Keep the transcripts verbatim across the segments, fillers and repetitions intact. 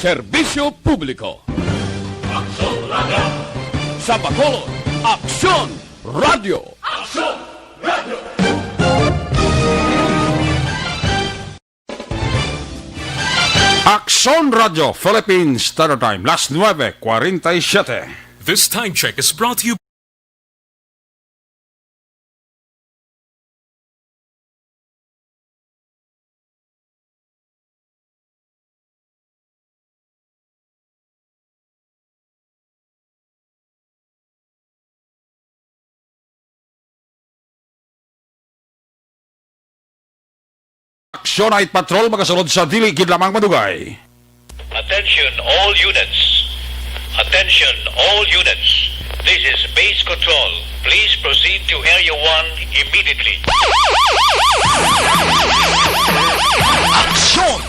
Serbisyo Publiko. Aksyon Radio. Sa Bacolod, Aksyon Radio. Aksyon Radio. Aksyon Radio Philippines Standard Time, las nuebe cuarenta y siete. This time check is brought to you Aksyon Night Patrol, magasunod sa dili gid lamang madugay. Attention all units. Attention all units. This is base control. Please proceed to Area one immediately. Aksyon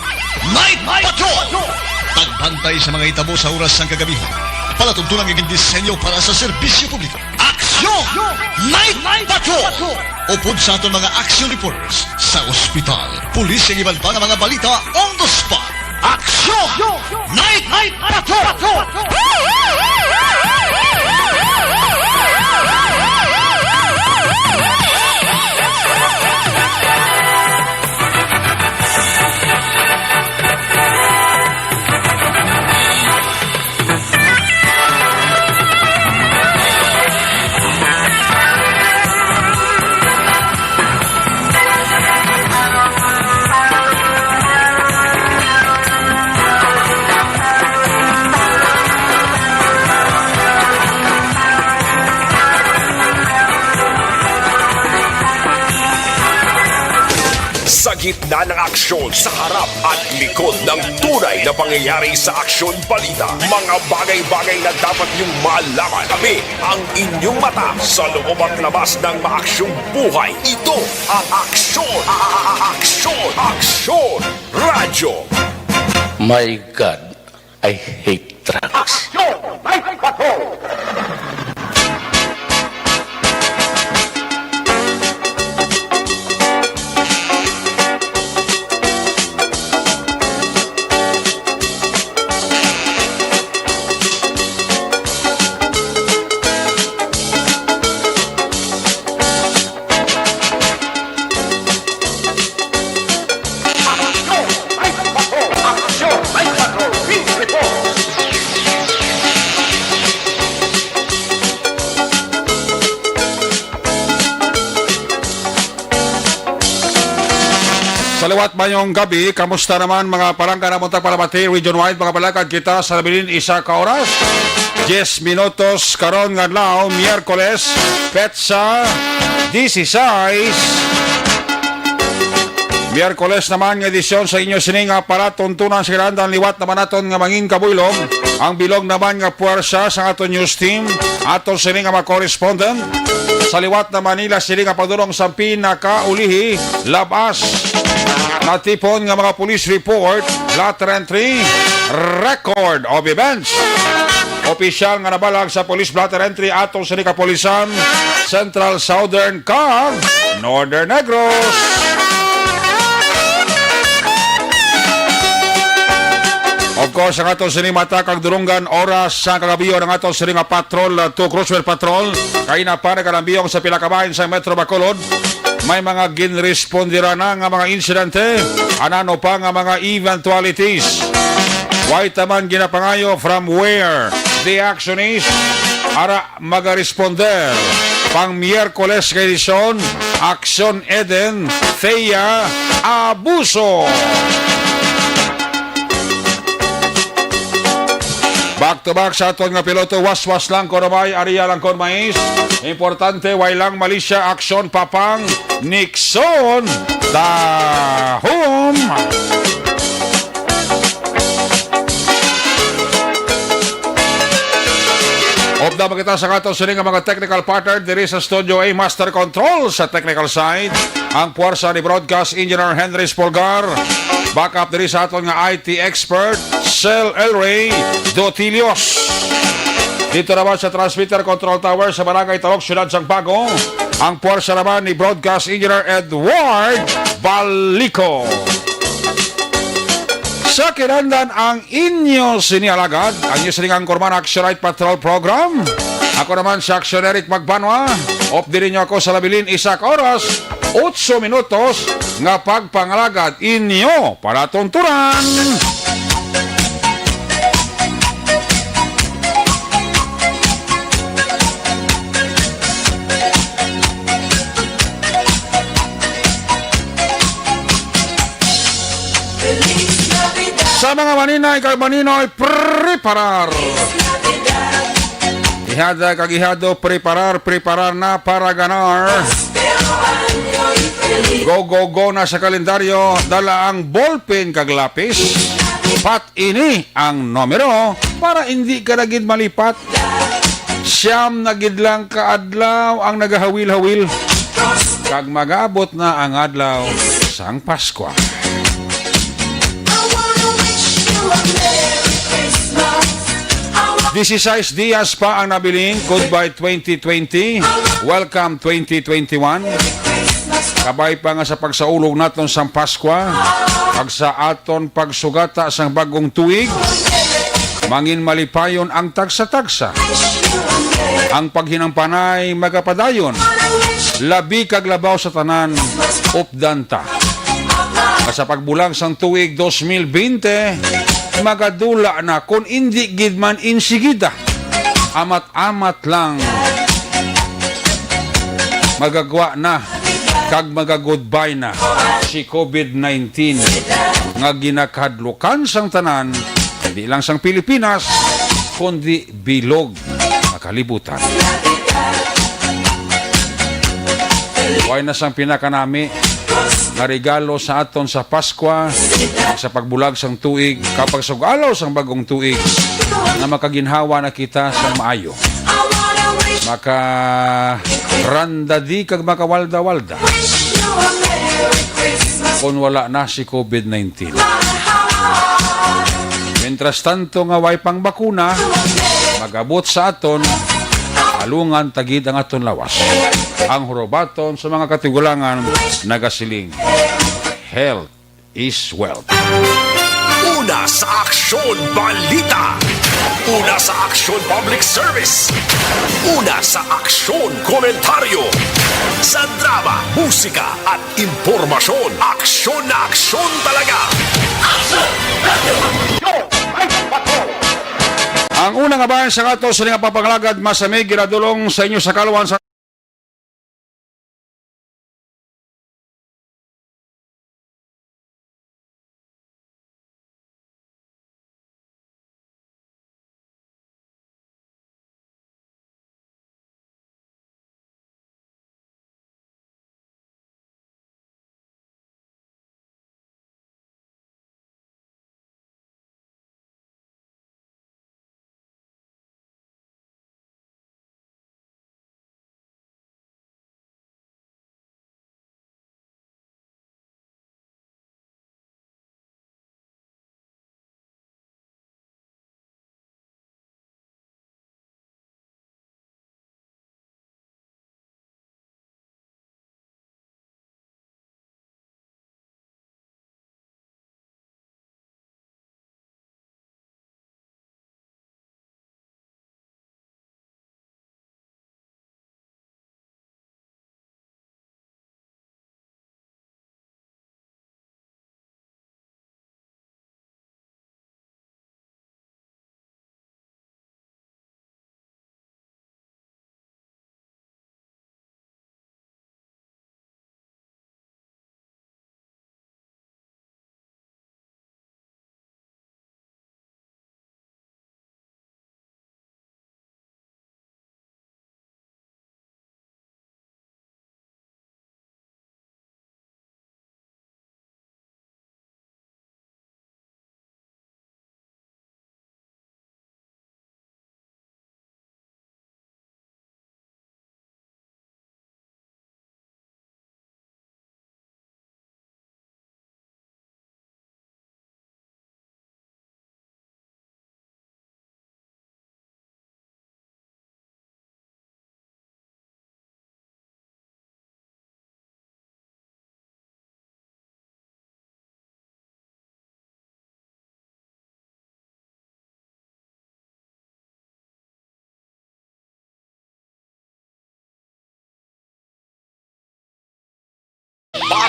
Night Patrol! Pagbantay sa mga hitabo sa oras sang kagabihan. Palatuntunan nga gindisenyo para sa serbisyo publiko. Aksyon Night Patrol! Upod sa aton mga action reporters sa ospital, pulis, kag iban pa nga mga balita on the spot. Aksyon Night Patrol! Sa gitna ng aksyon, sa harap at likod ng tunay na pangyayari sa aksyon balita, mga bagay-bagay na dapat niyong malaman. Kami ang inyong mata sa loob at labas ng maaksyong buhay. Ito ang Aksyon, a-, a-, a-, Aksyon, Aksyon Radyo. My God, I hate drugs. Aksyon! May patrol! Sa liwat, mayong gabi. Kamusta naman, mga palangga namon tagpalamati, region wide, mga palangga kita sa nabilin isa ka oras, diez minutos karon nga adlaw, Miyerkules, petsa dieciséis. Miyerkules naman nga edisyon sa inyo sini nga palatuntunan sa kinahanglan. Liwat naman naton nga mangin kabuylog ang bilog naman nga puwersa sa aton news team, aton sini nga mga correspondent. Sa liwat na Manila sini nga padulong sa pinakaulihi, labas natipon nga mga police report, blotter entry, record of events. Opisyal nga nabalag sa police blotter entry aton sini kapulisan, Central, Southern, kag Northern Negros. Of course, ang aton sini mata kag dulonggan oras sa kagabion, ang aton sini nga patrol, uh, to Cruiser Patrol, kay na pa nagkalambiyong sa pila ka bahin sa Metro Bacolod. May mga ginrespondiran na nga mga insidente, anano pa nga mga eventualities. Way taman ginapangayo from where the action is. Ara, magaresponder pang Miyerkules nga edisyon, Aksyon Eden, Thea, Abuso. Back to back sa aton nga piloto, waswas lang kon may, aria lang kon mais. Importante, way lang malisya, aksyon, papang, Nixon, dahom. Upda man kita sa aton sini nga mga technical partner diri sa Studio A, Master Control sa technical side, ang puwersa ni Broadcast Engineer Henry Spolgar. Backup diri sa aton nga I T expert, Sel Elray Dotilios. Dito naman sa transmitter control tower sa Barangay Talok, Siyudad sang Bago, ang puwersa naman ni Broadcast Engineer Edward Balico. Sa kinahanglan ang inyo sini alagad, ang inyo sining Anchorman Action Night Patrol Program. Ako naman si Action Eric Magbanwa. Update ninyo ako sa labilin isa ka oras, otso minutos nga pagpangalagad inyo palatunturan. Sa mga maninay kag maninoy, preparar. Ihada kag ihado, preparar, preparar na para ganar. Go, go, go na sa kalendaryo. Dala ang ballpen kag lapis. Pat ini ang numero para hindi ka na gid malipat. Siyam na gid lang ka adlaw ang nagahawil-hawil, kag mag-abot na ang adlaw sang Paskwa. Dieciséis dias pa ang nabiling. Goodbye twenty twenty. Welcome twenty twenty-one. Kabay pa nga sa pagsaulog naton sang Paskwa, kag sa aton pagsugata sang bagong tuig, mangin malipayon ang tagsa-tagsa. Ang paghinampanay magapadayon, labi kag labaw sa tanan, updan ta. Nga sa pagbulag sang tuig dos mil bente, magadula na kon indi gid man insigida. Amat-amat lang. Magagwa na kag maga-goodbye na si covid nineteen nga ginakahadlukan sang tanan, hindi lang sang Pilipinas, kundi bilog nga kalibutan. Way na sang pinakanami nga regalo sa aton sa Paskwa, sa pagbulag sang tuig, kag pagsug-alaw sang bagong tuig, nga makaginhawa na kita sang maayo. Makarandadi kag makawalda-walda. Kung wala na si covid nineteen. Mientras tanto nga way pang bakuna mag-abot sa aton, alungan ta gid ang aton lawas. Ang hurubaton sa mga katigulangan nagasiling, "Health is wealth." Una sa Aksyon Balita. Una sa Aksyon Public Service. Una sa Aksyon Komentaryo. Sa drama, musika, at impormasyon, aksyon na aksyon talaga. Ang una nga bahin sa ato sa nga pagpangalagad, masamig ginadulong sa inyo sa kalwan sa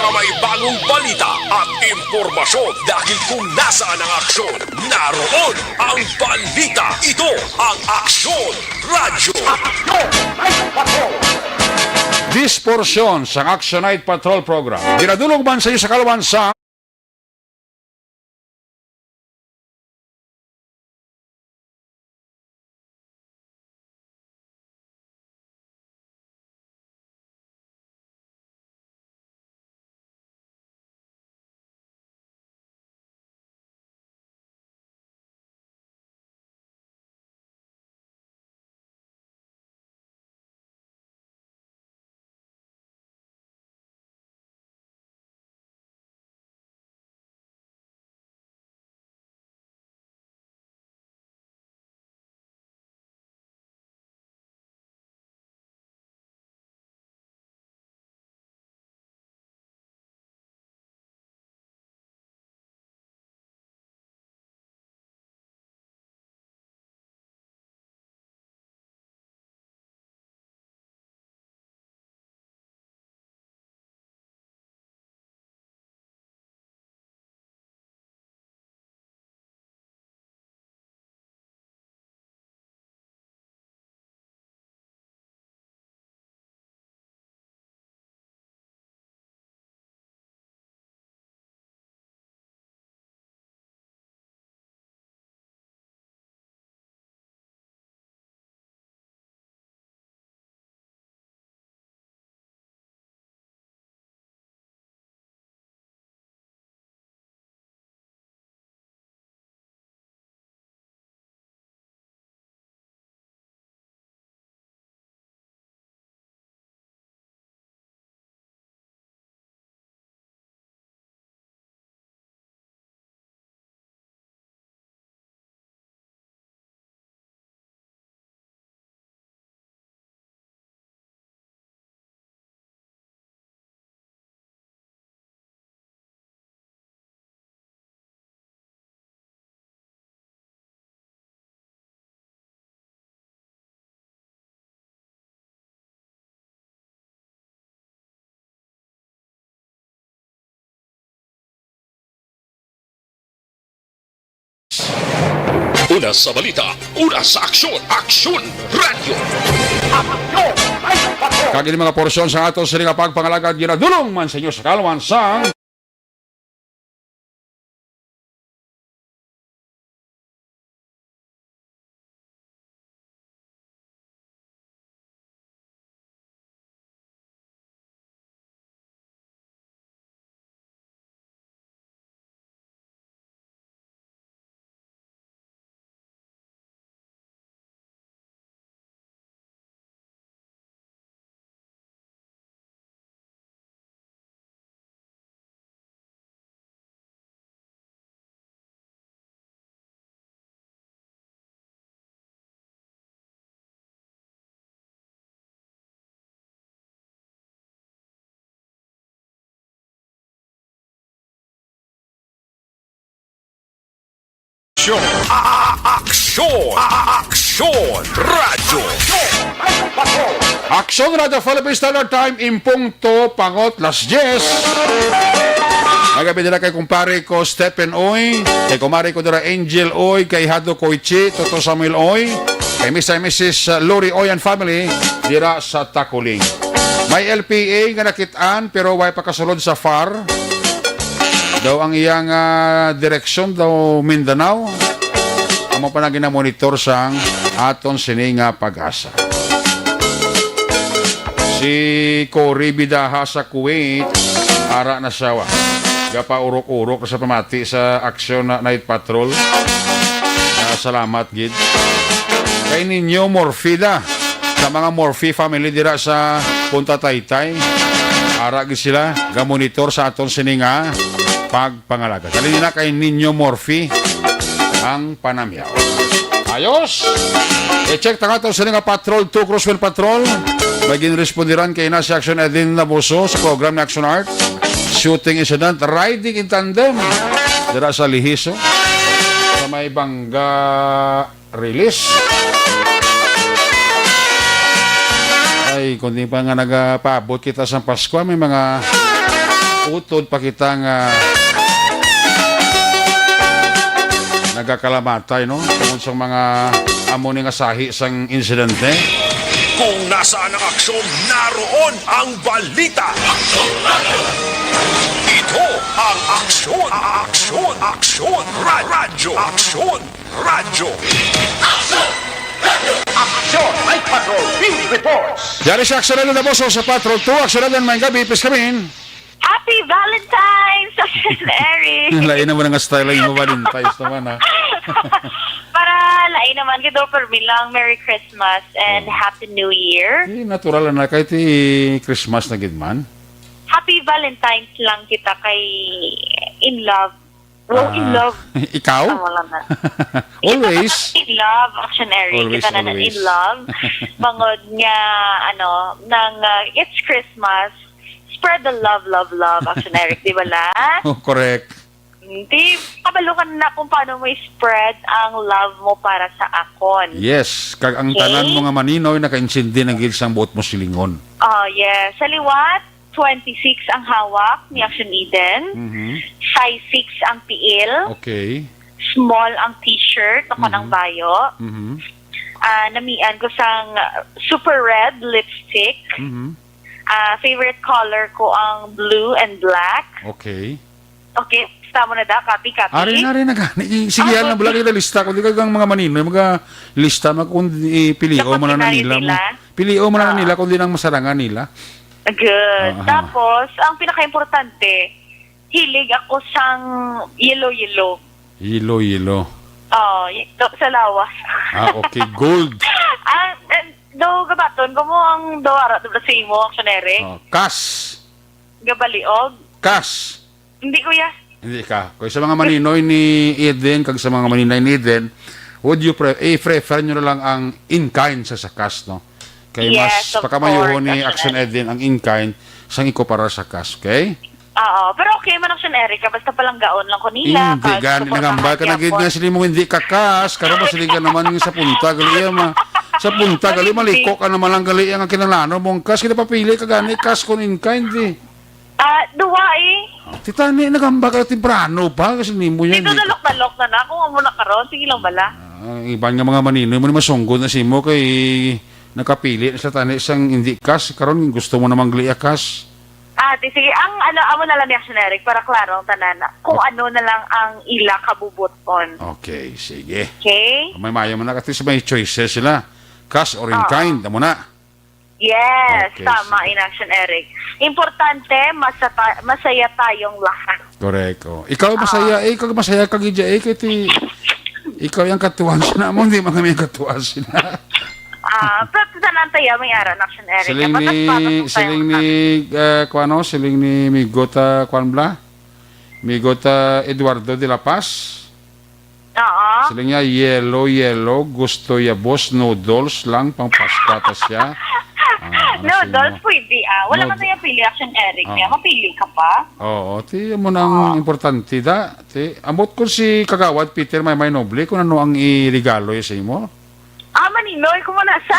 May bagong balita at impormasyon dahil kung nasaan ang aksyon, naroon ang balita. Ito ang Aksyon Radyo. Aksyon Night Patrol. Dis porsyon sang Aksyon Night Patrol program ginadulog man sa inyo sa kalawan sa Una sa balita, una sa aksyon, Aksyon Radyo. Aksyon! Kag ini mga porsyon sa ato sini nga pagpangalagad ginadulong man sa inyo sa kalawan sang Aksyon! A-, a-, aksyon! A-, a-, aksyon! Radyo! Aksyon Radyo Philippine Standard Time, impungto pangot las diyes. Nagabi nila kay kumpare ko Stephen Uy, kay kumare ko dira Angel Uy, kay Hado Koichi, Toto Samuel Uy, kay Mister and Missus Lori Uy and family dira sa Takuling. May L P A nga nakit-an pero way pakasulod sa far. Daw ang iyang, ah, direksyon daw Mindanao. Amo pa na ginamonitor sang aton sini nga pag-asa. Si Cory Bidaha sa Kuwait, ara na siya, wa. Gapaurok-urok na sa pamati sa aksyon na Night Patrol. Ah, salamat gid. Kay ninyo Morfida, sa mga Morphy family dira sa Punta Taytay. Ara gid sila gamonitor sa aton sini nga pagpangalagad. Halin na kay Ninyo Morphy ang panamyaw. Ayos! I-check ta nga to sini nga Patrol two, Crosswind Patrol. May ginrespondiran kay na si Action Edwin Nabuso sa program ni Action Art. Shooting incident, riding in tandem. Dira sa Lihiso. Sa may Bangga Release. Ay, kundi pa nga nagapaabot kita sa Pasko, may mga utod pa kita nga nagakalamatay, no? Tungod sa mga amo ni nga sahi sang insidente. Kung nasaan ang aksyon, naroon ang balita. Ito ang Aksyon, Aksyon, Aksyon, Ra-, Radyo, Aksyon, Radyo. Aksyon! Night Patrol Field Reports! Yari sa Aksyon Radyo Taboso sa Patrol two, Aksyon Radyo, may gabi, please come in. Happy Valentine's, Aksyon Eric! Lain naman ang style ang imo Valentine's naman, ha? Para lain naman, kay Doktor Bilang, Merry Christmas and Oh. Happy New Year. Eh, natural na, kahit i-Christmas na gid man. Happy Valentine's lang kita kay in love. Wow, in Ah, love. ikaw? Tama lang na. Always? Kita na in love, Action Eric. Always, Kita na na always. in love. Bangod nga, ano, nang, uh, it's Christmas, spread the love, love, love, Action Eric. Di ba la? Oh, correct. Di, kabalo ka na kung paano mo i-spread ang love mo para sa akon. Yes, kag ang Okay? tanan mo nga maninoy nakaintindi na gid sang buot mo silingon. Oh, yes. Sa liwat, twenty-six ang hawak ni Action Eden. Mhm. Size six ang tiil. Okay. Small ang t-shirt, ako ng Mhm. bayo. Mhm. Ah, namian ko sang, ah, super red lipstick. Mhm. Ah, favorite color ko ang blue and black. Okay. Okay, gusto mo na da, copy, copy. Ari na, ari na gani. I-, sige, Ah, yan lang, okay. Wala kita lista. Kung di ka kang mga maninoy, mga lista, mag-, kung ipilio Dapat mo na na sinari nila, nila. mo. Pilio mo na Ah. nila, kung di nang masarangan nila. Good. Aha. Tapos, ang pinakaimportante, hilig ako sang yellow-yellow. Yellow-yellow. Oh, y-, to, sa lawas. Ah, okay. Gold. Ah, eh, do gabaton ko mo ang do ara do sa imo, Action Eric. Oh, kas. Gabaliog. Kas. Hindi, kuya. Hindi ka. Kung sa mga maninoy ni Eden, kag sa mga maninoy ni Eden, would you pre-, i-prefer nyo na lang ang in-kind sa sakas, no? Kay Yes, mas of pakamayuhon course, ni Action Action Ed. Eden ang in-kind sang ikuparar sa kas, okay? Oo, pero okay man, Action Erica, basta palanggaon lang ko nila, Hindi kag gani, suportahan nagambal ka na niya gid ako. Nga sila mo hindi ka kas, karon ba sila ka naman yung sa punta, gali, ma-, sa punta, gali, Hindi. Maliko ka naman lang, gali, ang kinalano mong kas, kita papili ka gani, kas kung in-kind, eh. Ah, duwa, eh. Titani, nagambal ka temprano pa, kasi nimo yan, Dito eh. Dalok-dalok na na, kung amo na karon, sige lang bala. Ah, ang iban nga mga maninoy mo ni masunggod na simo kay nakapili na sa tani sang hindi kas, karon gusto mo namang gliakas. Ah, di sige, ang ano, amo na lang ni Action Eric para klaro ang tanan kung ano na lang ang ila kabubuton. Okay, sige. Okay? May mayo man na kasi may choices sila. Kas or in Oo. Kind, amo na. Yes, Okay, tama, sige. In Action Eric. Importante, masata-, masaya tayong lahat. Correct, oh. Ikaw masaya, Ah. eh, ikaw masaya ka gid, eh, kay ti-, ikaw yung katuwang siya na mo, hindi man kami yung katuwang siya na. Ah, pero sa nang tayo, may ara na Action Eric. Siling Batas ni, pa, batas tayo siling na. ni, eh, kuwano, siling ni Migot, ah, kuwan bla? Migot, ah, Eduardo de la Paz. Oo. Siling niya, yellow, yellow, gusto ya, boss, noodles lang, pang Pasko ata siya. Ah, ano Noodles, siling mo? pwede, ah. Wala Nood- man tayo pili, Action Eric. Oo. Kaya mapili ka pa. Oo, ti, amo na ang Oo. importante, da. Ti, ambot ko si Kagawad Peter Maymay Noble kung ano ang iregalo niya sa imo. Ah, maninoy ko muna sa.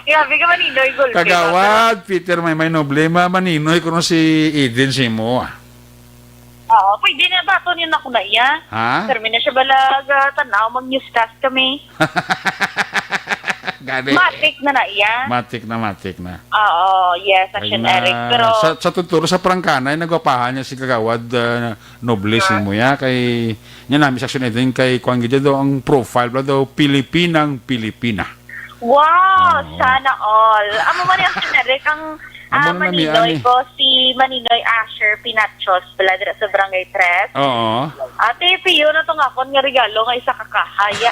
Grabe ka, maninoy, gulpi, Kagawad Peter Maymay Noble, ma-, maninoy ko no si Eden sa imo, ah. Oo, pwede na ba? Ito yun ako na iya. Ha? Termina siya balag, ah, tanaw, mag-newscast kami. Gani. Matik na na iya. Matik na, matik na. Oo, yes, Action Ay na, Eric. Pero sa, sa tuturo, sa prangkanay, nagwapahan niya si Kagawad, ah, Noble Ah. si Muya. Kay, niya namin sa Action Eden, kay Kuan Gidya daw, ang profile pala daw, Pilipinang Pilipina. Wow, Oo. sana all. Amo man yung Action Eric, ang Amo Ah, na nami, Maninoy ani. ko, si Maninoy Asher Pinachos, pala dira sa Barangay Tres. Oo. Ate, piyo na tong akon nga regalo nga isa ka kaha, ya.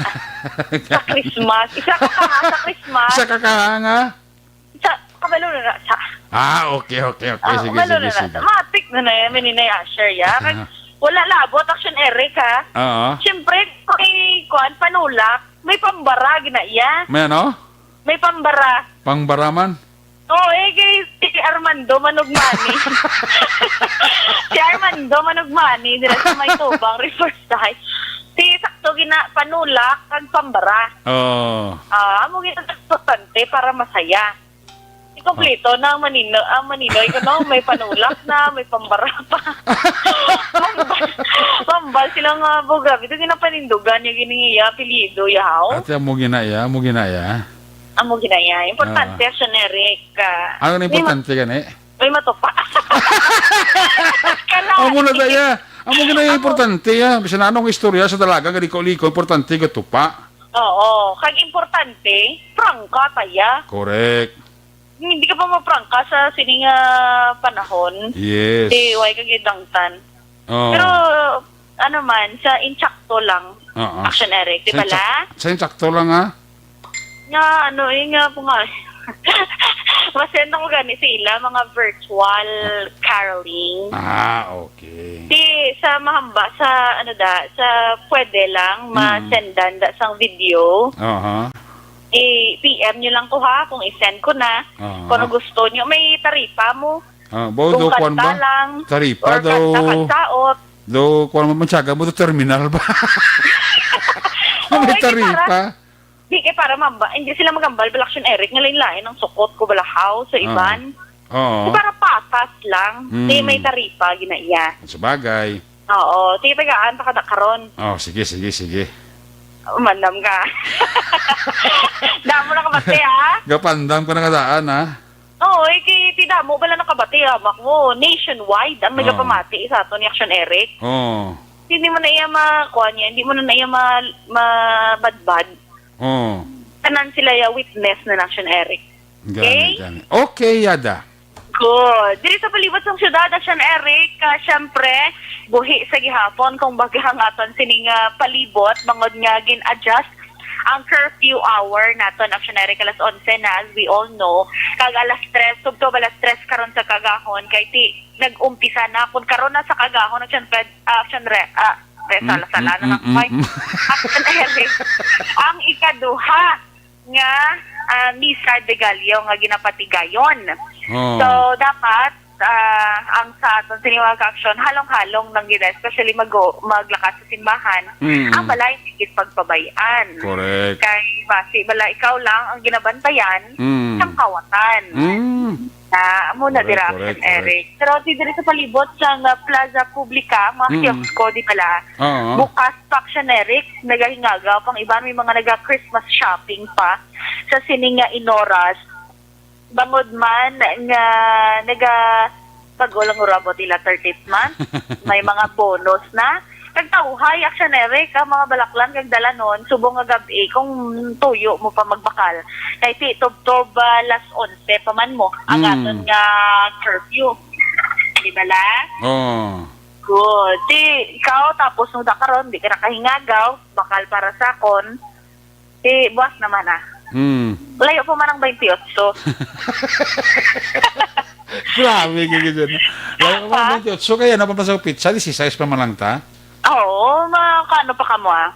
Sa Christmas. Isa ka kaha sa Christmas. Isa ka kaha nga? Sa, kabalo na na sa. Ah, okay, okay, okay. Ah, Sige, kabalo sige, na na sige. sa. Matik na na yan, Maninoy Asher, ya. Kag Aha. wala labot, Action Eric, ha? Oo. Siyempre, may, kuan, panulak, may pambara, gina, ya. May ano? May pambara. Pangbara man? Oo, eh, kay si Armando Manugmani. Si Armando Manugmani, dira sa may Tubang, Riverside. Si sakto gina-, panulak, kag pambara. Oo. Ah, amo gina importante para masaya. Kompleto na ang manino-, ang maninoy ko, no? May panulak na, may pambarapa. Mambal, mambal sila nga, bo, grabe. Ito ginapanindugan niya, gini iya, apelyido, yahaw. Ate, amo ginaya, amo ginaya. Amo ginaya. Importante, Ah. siya, Eric. Ah, Ano na may importante gani? May matupa. Kana, Amo na sige. daya. Amo gina Amo. importante, ya. Bisan anong istorya sa dalaga, nga liko-liko, importante, gatupa. Oo. Kag importante, prangka, taya. Correct. Hindi ka pa maprangka sa sini nga panahon. Yes. Di, why ka gidangtan? Oo. Pero, ano man, sa insakto lang, Oo. Action Eric, di Sa ba la? insak-, sa insakto lang, ha? Nga, ano, eh, nga po nga. Masend ako gani sa ila, mga virtual caroling. Ah, okay. Di, sa mahamba, sa, ano da, sa pwede lang, Mm. masendan da sang video. Aha. I-P M nyo lang ko ha, kung i-send ko na. Oo. Kung ano gusto nyo, may taripa mo. Ah, bo, Kung do, kwan kanta ba? lang, Taripa or daw. kanta, kantaot. Do, kwan mo, mansyaga mo, do terminal ba? Oo, May hindi, taripa. para, di kay para mamba, hindi sila magambal, bala, Action Eric, nga lain-lain ang sukot ko, balahaw, sa Ah. iban. Oo. Di para patas lang, Mm. di may taripa, ginaiya. Sabagay. Oo, di tagaan, ta kada karon. Oh, sige, sige, sige. Umandam ka. Damo na kabati, ha? Gapandam ka na kadaan, ha? Oo, eh, kay ti damo bala nakabati, ha? Mak mo, nationwide ang Oo. nagapamati sa aton ni Action Eric. Oo. Hindi mo na iya ma-, kuha niya, hindi mo na iya ma-, mabadbad. Oo. Tanan sila ya witness na Action Eric. Gani, Okay? gani. Okay, yada. Good. Diri sa palibot sang syudad, Action Eric, ah, syempre, buhi sa gihapon kung baga ang aton sining, ah, palibot, bangod nga gin-adjust ang curfew hour naton, Action Eric, alas onse na, as we all know. Kag alas tres, tubtob alas tres karon sa kagahon, kay ti, nag-umpisa na. Kung karon na sa kagahon, Action Ped-, ah, Action Re-, ah, Re-, Mm, sala-sala mm, na lang, mm, Mike. mm. Action Eric, ang ikaduha nga, ah, Misa de Gallo nga ginapatigayon. Oh. So, dapat, ah, ang sa aton sini mga ka-action, halong-halong lang gid, especially mag-, maglakas sa simbahan, Mm. ang balay hindi gid pagpabay-an. Correct. Kay basi bala ikaw lang ang ginabantayan Mm. sang kawatan. Mm. Na, amo na Correct, dira, correct, Action correct. Eric. Pero si diri sa palibot sang, ah, Plaza Publica, mga Mm. kiosko, di bala, Oo. bukas pa, Action Eric, nagahingagaw pang iban, may mga naga-Christmas shopping pa sa sining nga inoras. Bangod man nga naga-, pag-ulang urabot ila thirtieth month, may mga bonus na. Kag tawhay, Action Eric, ang mga balaklan kag dalanon, subong nga gab-i, kung tuyo mo pa magbakal. Kay ti, tubtob, ah, alas onse pa man mo, ang Mm. aton nga curfew. Di bala? Oo. Good. Ti, ikaw, tapos nung da karon, di ka nakahingagaw, bakal para sa akon. Ti, buwas naman, ah. Hmm. Layo pa man ang twenty-eight. Grabe, gigi dyan. Layo pa man ang Ha? twenty-eight. So, kaya napapasok pizza, disisais pa man lang ta? Oo, makano pa kamo, ah?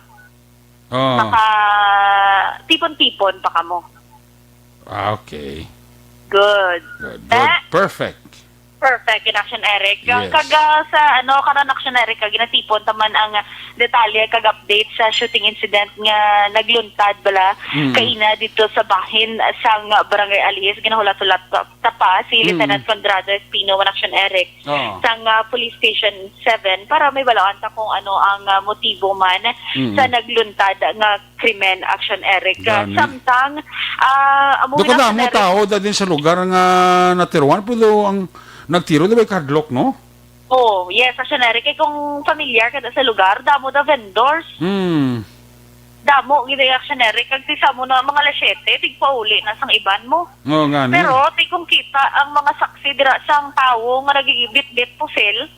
Oh. Maka-tipon-tipon pa kamo. Ah, okay. Good. Good, good. Eh? Perfect. Perfect, in Action Eric. Yes. Kag, ah, sa, ano, karon, Action Eric, kag ginatipon taman ang, ah, detalye kag update sa shooting incident nga nagluntad bala Mm. kaina dito sa bahin sang Barangay Alihis. Ginahulat-hulat ta, ta pa si Mm. Lieutenant Conrado Espino, man, Action Eric, Oo. sang, ah, Police Station seven para may balawan ta kung ano ang, ah, motibo man Mm. sa nagluntad nga krimen, Action Eric. Gani. Samtang, ah, amo Daw kadamo, Action Eric, tao da din sa lugar nga natiruan, pero ang nagtiro na may kadlok, no? Oh, yes, Action Eric. Kay kung familiar ka na sa lugar, damo da vendors. Hmm. Damo gid, Action Eric. Kag ti sa mo na mga alas siyete, tigpauli na sang iban mo. Oo, gani. Pero ti kung kita ang mga saksi dira sang tawo nga nagigibit-bit pusil,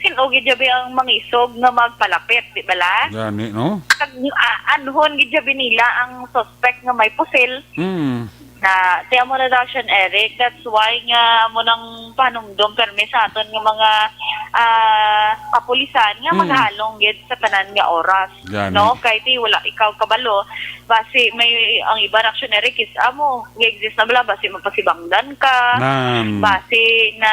sin-o gid jabi ang mangisog nga magpalapit, di bala? Gani, no? Kag, ah, anhon gid jabi nila ang suspect nga may pusil. Mm. Na, ti amo na daw siya, Eric. That's why nga mo nang panumdom permi sa aton nga mga, ah, kapulisan nga Mm. maghalong gid sa tanan nga oras, Gani. no? Kay ti wala ikaw kabalo, basi may ang iban, Action Eric, is amo, nga exist na bala, basi mapasibangdan ka, Ma'am. basi na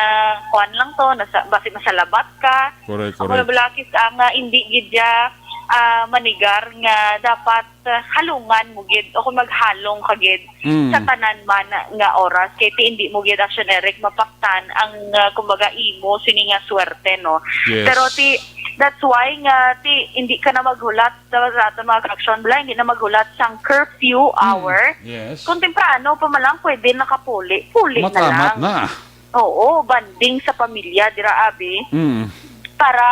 kuan lang to, nasa, basi masalabat ka. Correct, Ako na correct. bala, kis ang, ah, hindi gid ya, ah, manigar nga dapat, ah, halungan mo gid o kung maghalong ka gid Mm. sa tanan man nga oras, kay ti hindi mo gid, Action Eric, mapaktan ang, ah, kumbaga, imo sini nga swerte, no? Yes. Pero ti, that's why nga ti hindi ka na maghulat sa, sa aton mga ka-action bala, hindi na maghulat sang curfew Mm. hour. Yes. Kung temprano pa man lang, pwede nakapuli. Puli na Matamat lang. na. Oo, bonding sa pamilya, dira, abi. Mm. Para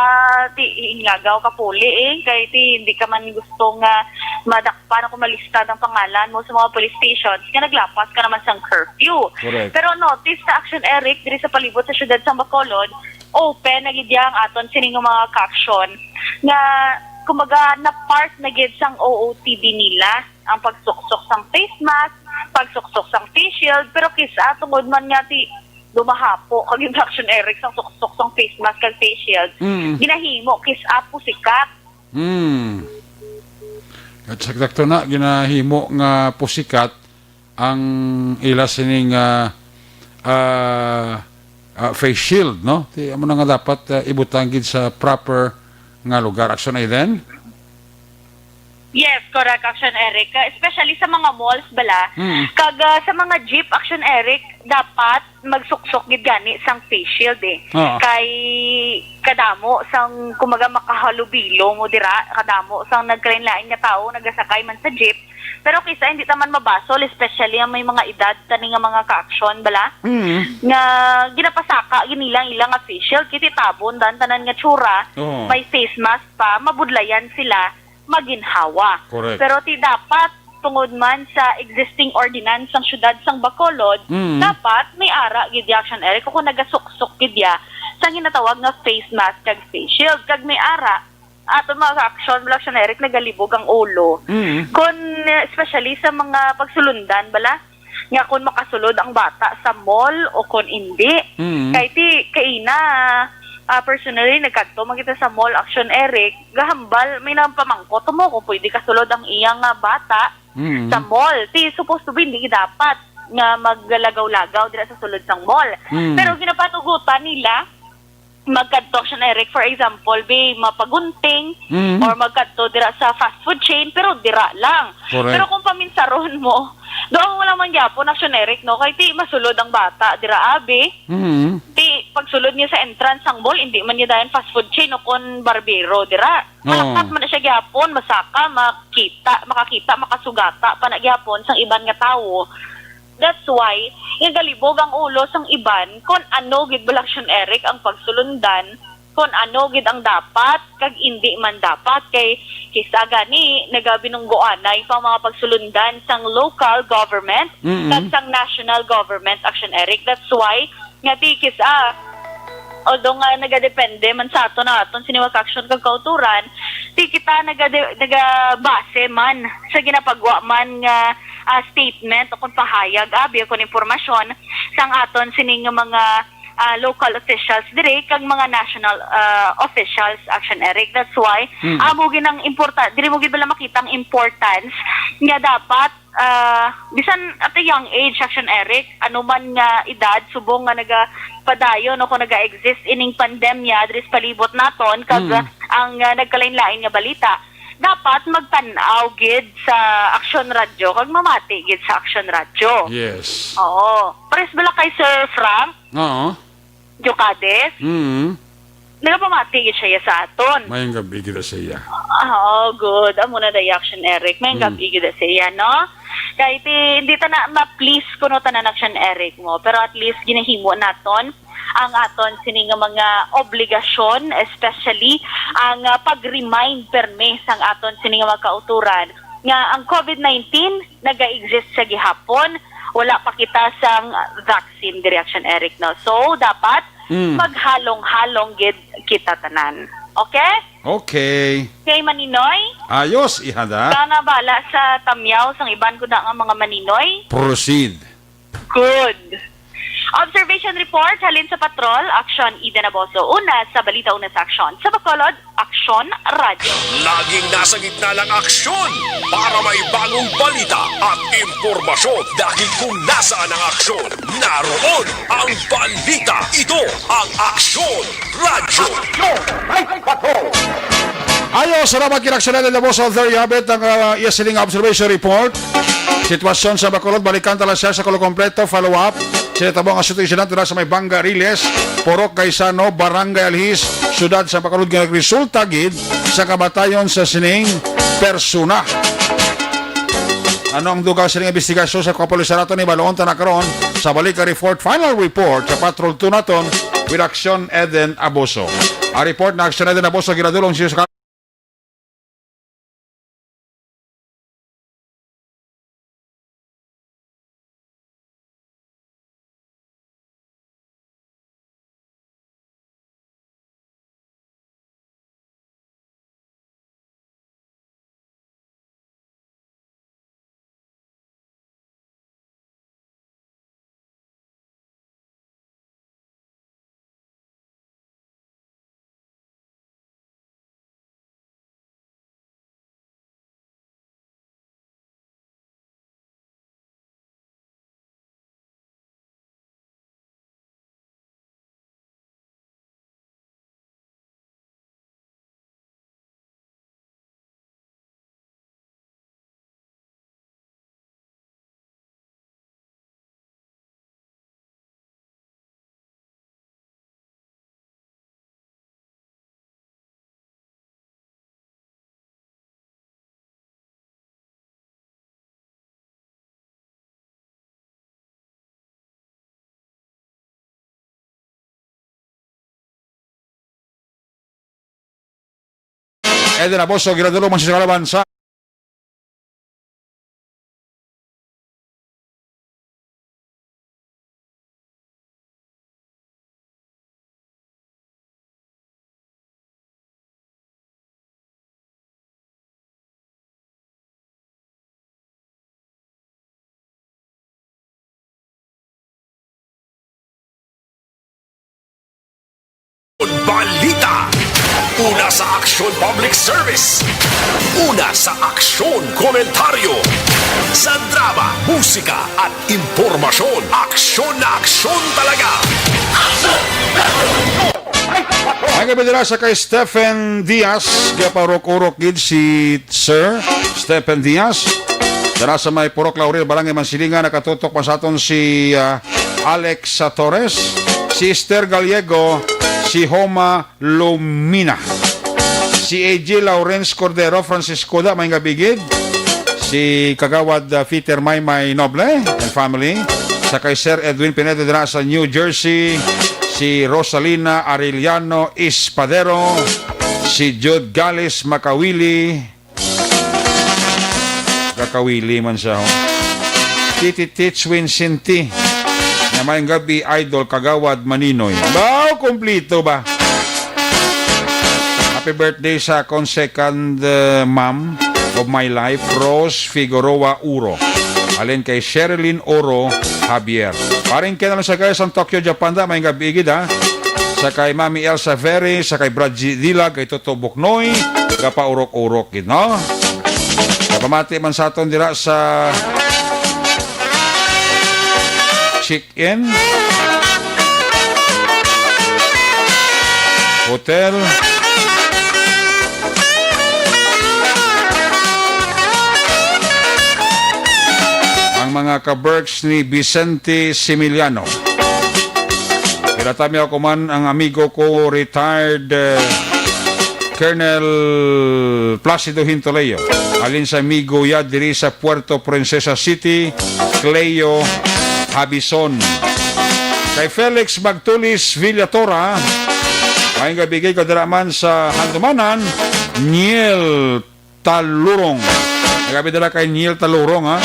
ti ingagaw ka puli, eh, kay ti hindi ka man gusto nga madakpan o malista ang pangalan mo sa mga police stations nga naglapas ka naman sang curfew. Correct. Pero notice sa, Action Eric, diri sa palibot sa siyudad sa Bacolod, open na gid ang aton sini nga mga ka-action nga, kumbaga, na part na gid sang O O T D nila ang pagsuksok sang face mask, pagsuksok sang face shield, pero kis-a tungod man nga ti dumahapo kag infection, Eric, sang suksok sang face mask kag face shield, Mm. ginahimo kis-a pusikat. Mm. At sakto na, ginahimo nga pusikat ang ila sining, ah, ah, ah, face shield, no? Ti, amo na nga dapat, ah, ibutang gid sa proper nga lugar. Action, Aiden? Yes, correct, Action Eric. Uh, especially sa mga malls bala. Mm. Kag, uh, sa mga jeep, Action Eric, dapat magsuksok gid gani sang face shield, eh. Oo. Kay kadamo sang, kumbaga, makahalubilo mo dira, kadamo sang nagkalain-lain nga tawo nagasakay man sa jeep. Pero kis-a hindi ta man mabasol, especially ang may mga edad tani nga mga ka-action bala, Mm. nga ginapasaka gid nila ang ila nga face shield, kay ti tabon dan tanan nga tsura, Oo. may face mask pa, mabudlayan sila maginhawa. Correct. Pero ti dapat, tungod man sa existing ordinance sang siyudad sang Bacolod, Mm. dapat may ara gid ya, Action Eric, kung nagasuksok gid ya sa ginatawag nga face mask kag face shield. Kag may ara, aton mga ka-action bala, Action Eric, nagalibog ang ulo. Mm. Kung, eh, especially sa mga pagsulundan bala, nga kung makasulod ang bata sa mall o kung hindi. Mm. Kay ti, kaina, ah, personally, nagkadto man kita sa mall, Action Eric, gahambal, may nang pamangkot mo kung pwede kasulod ang iyang, ah, bata Mm. sa mall. Ti, supposed to be, hindi dapat nga maglagaw-lagaw dira sa sulod sang mall. Mm. Pero ginapanugutan nila, magkadto, Action Eric, for example, be, mapagunting, Mm. or magkadto dira sa fast food chain, pero dira lang. Correct. Pero kung paminsaron mo, doon mo lang man gyapon, Action Eric, no? Kay ti masulod ang bata dira, abi. Mm. Ti pagsulod niya sa entrance sang mall, hindi man niya dayon fast food chain o kon barbero dira. Oo. Malakat man na siya gyapon, masaka, makita, makakita, makasugata pa na gyapon sang iban nga tawo. That's why, nga galibog ang ulo sang iban kon ano gid bala, Action Eric, ang pagsulundan, kon ano gid ang dapat kag indi man dapat. Kay kis-a gani nagabinunggoanay pa ang mga pagsulundan sang local government Mm-mm. kag sang national government, Action Eric. That's why nga ti kis-a, although nga nagadepende man sa aton ang aton sini nga ka-action kag kauturan, ti kita nagade-, nagabase man sa ginapagwa man nga, ah, statement o kon pahayag, abi, o kon impormasyon sang aton sini nga mga, ah, local officials diri kag mga national, ah, officials, Action Eric. That's why Mm. amo gid ang importa-, diri mo gid bala makita ang importance nga dapat, ah, bisan at a young age, Action Eric, ano man nga edad, subong nga nagapadayon o kung naga-exist ining pandemya diri sa palibot naton kag Mm. ang, ah, nagkalain-lain nga balita, dapat magtan-aw gid sa Action Radio kag mamati gid sa Action Radio. Yes. Oo. Pares bala kay Sir Frank Oo. Jocades? Mm. Nagapamati gid siya sa aton. Mayang gabi gid sa iya. Ah, oh, good. Amo na day, Action Eric. Mayang Mm. gabi gid sa iya, no? Kay ti, hindi ta na ma-please kuno tanan, Action Eric, mo. Pero at least ginahimo naton ang aton sini nga mga obligasyon, especially ang, ah, pag-remind permi sang aton sini nga mga kauturan nga ang covid nineteen naga-exist sa gihapon, wala pa kita sang vaccine diri, Action Eric, no? So, dapat Mm. maghalong-halong gid kita tanan. Okay? Okay. Kay Maninoy? Ayos, ihada. Kana bala sa tamyaw sang iban ko na nga mga Maninoy? Proceed. Good. Observation report halin sa patrol, Action Ida Naboso. Una sa balita, una sa aksyon. Sa Bacolod, Aksyon Radyo. Laging nasa gitna ng aksyon para may bagong balita at impormasyon. Dahil kung nasaan ang aksyon, naroon ang balita. Ito ang Aksyon Radyo. Aksyon! Ay, patrol! Ayo, Salamat kay Aksyon Eden Abuso. There you have it, ang, ah, iya sining observation report. Sitwasyon sa Bacolod, balikan ta lang siya sa kulo kompleto, follow up. Sa natabo nga shooting incident dira sa may Banga Riles, Purok Gaisano, Barangay Alhis, siyudad sa Bacolod, nga nagresulta gid sa kamatayon sa sining persona. Ano ang dugang sining investigasyon sa kapulisan naton? Hibaluon ta na karon sa Balik ang Report, final report sa Patrol two naton with Aksyon Eden Abuso. Ang report na Aksyon Eden Abuso ginadulong sa Eden Abuso, ginadulong man sa kalaban sa Balita. Una sa aksyon, public service. Una sa aksyon, komentaryo. Sa drama, musika, at impormasyon, aksyon na aksyon talaga. Ang gabi dira sa kay Stephen Diaz, gapaurok-urok gid si Sir Stephen Diaz. Dira sa may Purok Laurel, Barangay Mansilingan, nakatutok pa sa aton si, ah, Alex Torres, si Esther Gallego, si Homa Lumina, si A G Lawrence Cordero, Francisco da, may nga bigid, si Kagawad, ah, Peter Maymay Noble and family, sa kay Sir Edwin Pineda dira sa New Jersey, si Rosalina Arellano Espadero, si Jude Galis Makawili, Kakawili man siya, ho. Titi Tits Winsinti. Nga may gabi, Idol Kagawad Maninoy. Baw, kumplito ba? Happy birthday sa akon second, uh, mom of my life, Rose Figueroa Uro. Alin kay Sherilyn Oro Javier. Paring Ken Alonsagay sa Tokyo, Japan da, may gabi gid, ha. Sa kay Mami Elsa Ferry, sa kay Brad G Dilag, kay Toto Buknoy, gapaurok-urok gid, no? Kapamati man sa aton dira sa Chicken Hotel. Ang mga ka-Berks ni Vicente Similiano. Kila Tami, ako man ang amigo ko, retired, eh, Colonel Placido Hintoleyo. Alin sa amigo ya diri sa Puerto Princesa City, Cleo Habison. Kay Felix Magtulis Villatora, may nga bigay ko dira man sa Handumanan, Niel Talurong. Nagabi dala kay Niel Talurong, ha?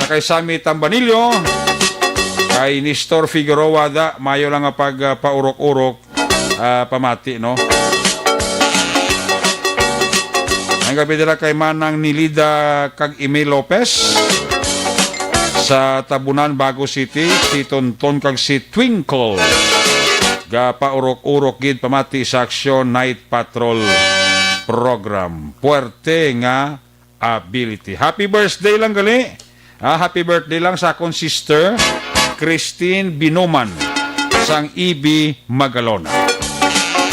Sa kay Sammy Tambanillo, kay Nestor Figueroa da, mayo lang nga pag, ah, paurok-urok, ah, pamati, no? Ang gabi dala kay Manang Nilida kag Emil Lopez sa Tabunan, Bago City, si Tonton kag si Twinkle. Gapaurok-urok gid pamati sa Aksyon Night Patrol Program. Puwerte nga ability. Happy birthday lang gali. Ah, happy birthday lang sa akon sister, Christine Binoman, sang E B Magalona.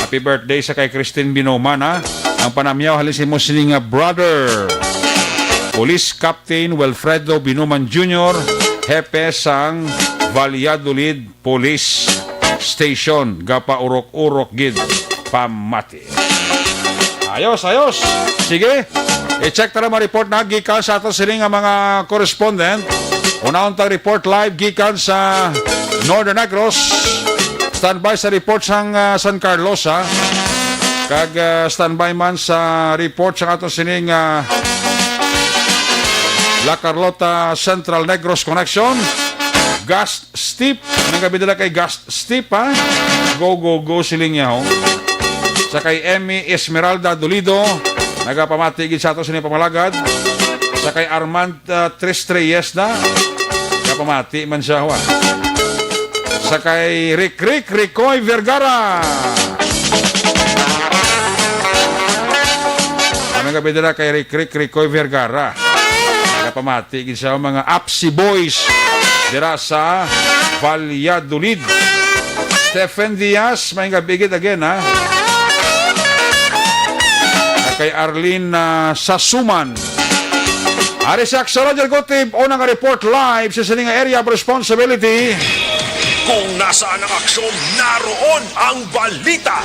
Happy birthday sa kay Christine Binoman, ha. Ang panamyaw halin sa imo sini nga brother, Police Captain Wilfredo Binuman Junior, hepe sang Valladolid Police Station. Gapaurok-urok gid pamati. Ayos, ayos. Sige. I-check ta na mga report na gikan sa aton sini nga mga correspondent. Unahon tang report live gikan sa Northern Negros. Standby sa report sang, ah, San Carlos, ha. Kag, ah, standby man sa report sa aton sining, ah, La Carlota Central Negros Connection. Gas Steve, may gab-i dira kay Gas Steve, ha? Go, go, go, siling niya, ho. Sa kay Emmy Esmeralda Dolido, nagapamati gid sa ato sini pamalagad. Sa kay Armand, ah, Tres Reyes na, nagapamati man siya, ho, ah. Sa kay Rick Rick Ricoy Vergara. May gab-i dira kay Rick Rick Ricoy Vergara. Nagapamati gid sa mga Apsi Boys dira sa Valladolid. Stephen Diaz, may gab-i gid again, ha. Kay Arlene, ah, Sasuman. Ari si Action Roger Gutib, una nga report live sa sining area of responsibility. Kung nasaan ang aksyon, naroon ang balita.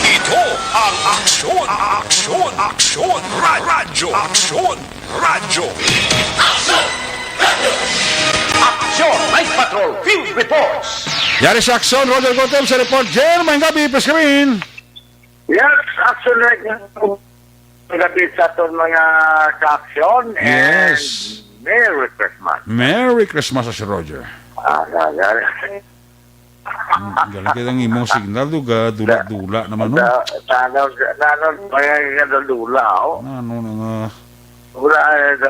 Ito ang Aksyon, Aksyon, Aksyon, Ra- Radyo, Aksyon, Radyo. Action! Night Patrol Field Reports. Yari sa Action, Roger Gutib sa report. Jen, may gab-i, P S K Win. Yes, Action Night. Gabi sa aton mga ka-action. Yes. And Merry Christmas. Merry Christmas, Sir Roger. Ah, ah, ah. Hmm, galing kay ang imong signal, duga, dula-dula naman, no? Sa, sa, ano, sa, ano, mga nga dula, oh. Ano na nga? Wala, eh, sa,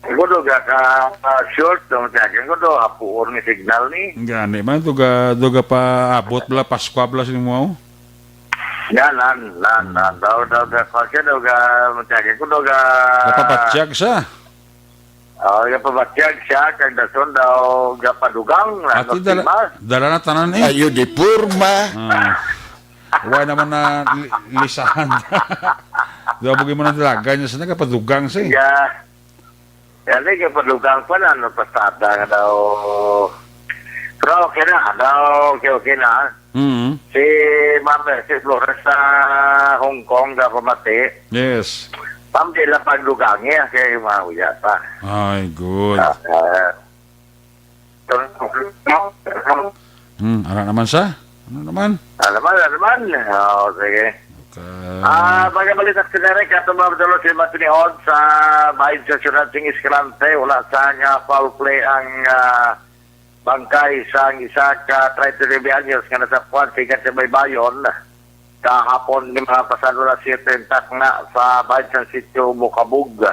siguro ga ka, ah, short, no, sa akin, ko do, hapuon ni signal ni. Gani man, duga, duga pa abot bala, Paskwa bala sa imo, oh. Yan, nan, nan, nan, daw, daw, daw, kasi daw, ga, matyagan ko, daw, ga, Kapapatyag sa. Oh, gapabatyag siya, kag dason daw, gapadugang, Ati ano, dala, si Mas. Dala na tanan eh. Ayo di porma. Ah. Wala naman na li- lisahan. Daw bugay mo na dalagan niya sa nagapadugang siya. Eh. Ya. Yan, eh, gapadugang pa na, ano, pasada nga daw. Pero okay na, daw, okay, okay na. Mm. Si Ma'am Mercy Flores sa Hong Kong, gapamati. Yes. Ma'am, di lang pagdugangi, ah, kay mga uya pa. Ay, good. Ah, ah. Hmm, ara naman sa? Ano naman? Ano man, ano man? Oo, sige. Okay. Ah, mga balita sa Eric, ato mga madalo si Matiniod sa bahin sa siyudad sing Escalante, wala sa nga foul play ang ah, bangkay sang isa ka treinta y nuebe anyos nga nasapuan sa ikan sa Baybayon. Kahapon ni mga pasado na siyete ang takna sa bahin sa sitio Mukabug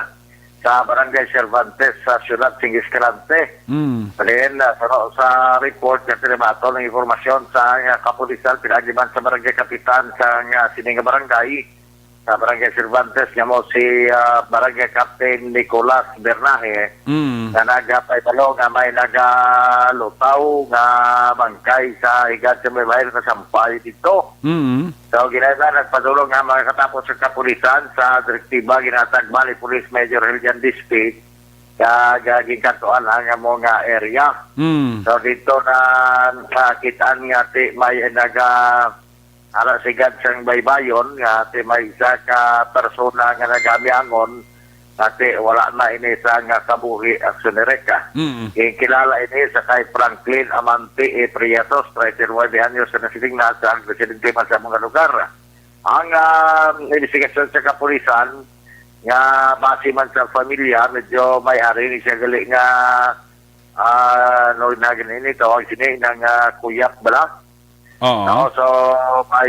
sa Barangay Cervantes sa siyudad sing Escalante. Mm. Then, uh, sa, sa report nga tinimaton ang impormasyon sa uh, kapulisan, pinaagi man sa barangay kapitan sa nga sini nga barangay, sa barangay Cervantes, nga mo si uh, Barangay Captain Nicolas Bernahe, Mm. nga nagapahibalo nga may nagalutaw nga bangkay sa higad sa may bayan sa Sampay dito. Mm. So, ginasa nagpadulong nga makakatapos sa kapulisan sa direktiba ginatag ni Police Major Hiljan Dispe, kag ah, ginkantuan ang amo nga area. Mm. So, dito na nakitaan nga ti may naga ara sigad sang baybayon nga ti may isa ka persona nga nagamiangon nga ti wala na ini sa nga kabuhi ang sunereka. Mm. Ginkilala ini sa kay Franklin Amante E. Prietos, treinta y nueve anyos na siningna sa ang residente man sa mga lugar. Ang ah, investigasyon sa kapulisan nga base man sa pamilya, medyo may ari ni siya gali nga ah, no na gani ni tawag sini nang ah, kuyap bala. Oo. No, so may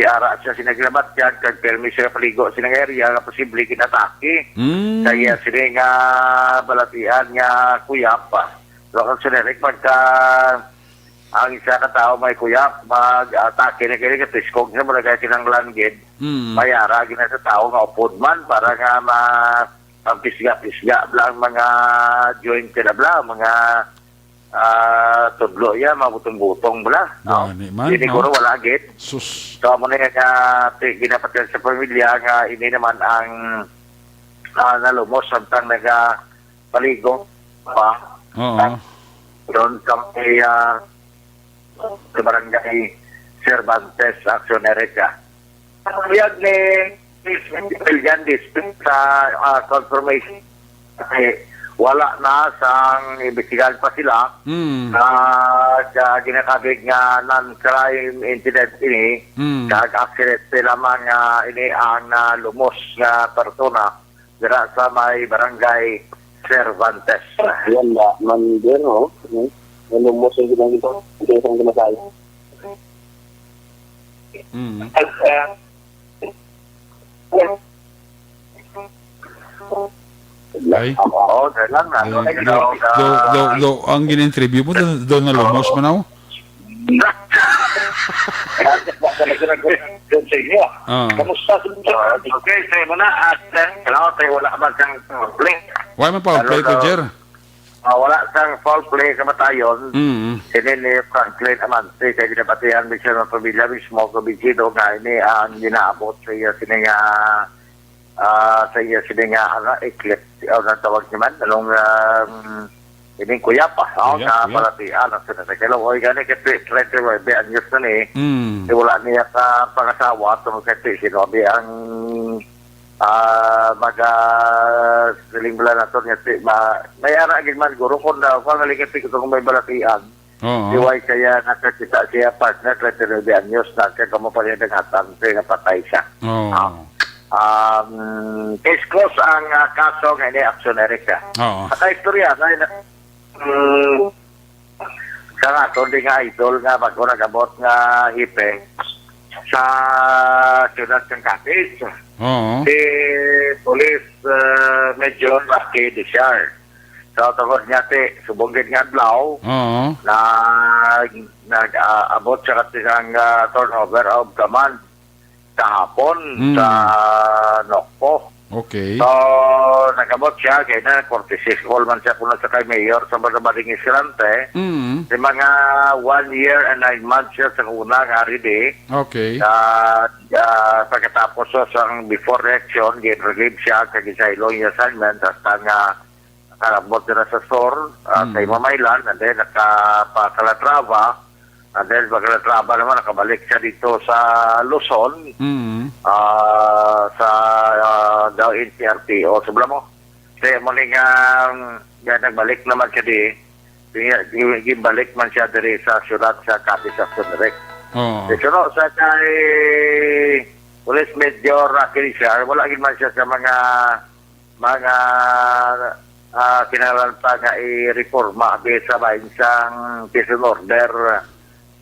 ara siya sinagilabat yan kag permi siya paligo sa area nga posible ginatake. Mm. Kaya sini nga balatian nga kuyap. So ang sunerek pagka ang isa ka tawo may kuyap, mag-atake na kini katiskog sa mga kinanglan gid. Mm. May ara gina sa tawo nga upod man para nga ma pagpisga-pisga bla ang mga joint ka na bla, mga ah, tudlo iya, mabutong-butong bala, no? Gani man, Ini no? Siguro wala gid. Sus. So, amo na nga, ti-, ginapatihan sa pamilya nga ini naman ang, ah, nalumos samtang nagapaligo pa. Oo. Doon sa may, ah, sa barangay Cervantes, Action Erica. Ang luyag ni Miss Willian District sa, ah, confirmation, eh, wala na sang imbestigahan pa sila. Mm. Ah, sa ginakabig nga non-crime incident ini, Mm. kag aksidente lamang nga ini ang nalumos nga persona dira sa may barangay Cervantes. Wala man din, oh. Hmm. Nalumos ang ginagawa. Hindi isang gumatay. Mm. Ay. Oo, dahil lang na. Ay, Ano, do, do, do, do, ang gin-interview mo, do, do nalumos man ako? Sa inyo. Ah. Kamusta sa inyo? Okay, sa imo na. At, eh, salamat, eh, wala man kang play. Why man pa ang play ko, Hello, Jer? Ah, wala sang foul play kamatayon. Mm. Sini ni Franklin Amante, kay ginapatihan mi siya ng pamilya mismo, kabinsido nga ini ang ginaabot sa iya sini nga, ah, sa iya sini nga, ano, eclipse, o nang tawag niya man, anong, um, ining kuyapa, no? Kuyap, Sa kuyap. Paratian, ang sila sa Kilaw. Oy, gani, kay twenty-nine anyos na ni. Mm. Kay wala niya ka pangasawa, tungod kay sino, abi ang, ah, maga-, siling bala nato nga si, ma-, may ara gid man, guro, kung na, kung nalingkit ko itong may balatian. Oo. Di way kaya nakakita siya, partner, twenty-nine anyos na, kaya kamo pa rin naghatang, kaya napatay siya. Oo. Ah. Um, case closed ang, ah, kaso nga ini, Action Erica. Oo. Nakaistorya, na, na, mm, sa aton di nga idol nga bago nagabot nga hepe sa siyudad sang Cadiz. Oo. Si Police, uh, Major Rocky Desiar. So, tungod nga ti, subong gid nga adlaw, Oo. na, nag, ah, abot siya kasi sang, ah, turnover of command kahapon Mm. sa Nocpo. Okay. So, nag-abot siya, kay na, courtesy call man siya kuno sa kay Mayor sa Banabaling Escalante. Mm. Sa mga one year and nine months siya sa una nga ari di. Okay. Sa, ah, pagkatapos sa, sa before election, gin-relieve siya, kay gisaylo yung assignment, hasta nga nakalabot na sa sur, ah, sa Mm. Imamaylan, and then nakapakalatrava, and then pagkalatrava naman, nakabalik siya dito sa Luzon, Mm. ah, sa, ah, daw N C R P O. Sobra mo. Kaya mo ni nga, nga nagbalik naman siya di, di, di, di balik man siya diri sa syudad sa Cadiz sa Sunrek. Oo. Di, suno sa kay Police Major Rocky Rizal, wala gid man siya sa mga, mga, ah, kinahanglan pa nga i-reforma abi sa bahin sang peace and order,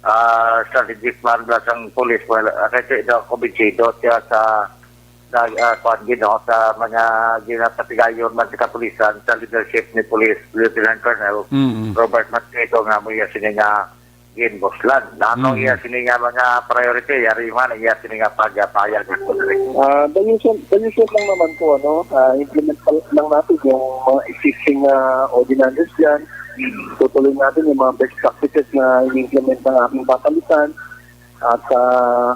ah, strategic plan ba sang police. Well, ah, kasi daw kumbinsido siya sa, sa, ah, kwan, gino, sa mga ginapatigayon man sa kapulisan, sa leadership ni Police Lieutenant Colonel Mm-mm. Robert Macedo nga mo iya sini nga ginbuslan. Ano Mm. iya sini nga mga priority? Yari man iya sini nga pagpayag. Ah, the usual, the usual lang naman po, ano, ah, implement pa lang natin yung mga existing, ah, ordinances dyan. Tutuloy natin yung mga best practices na in-implement ng ating kapulisan. At, ah,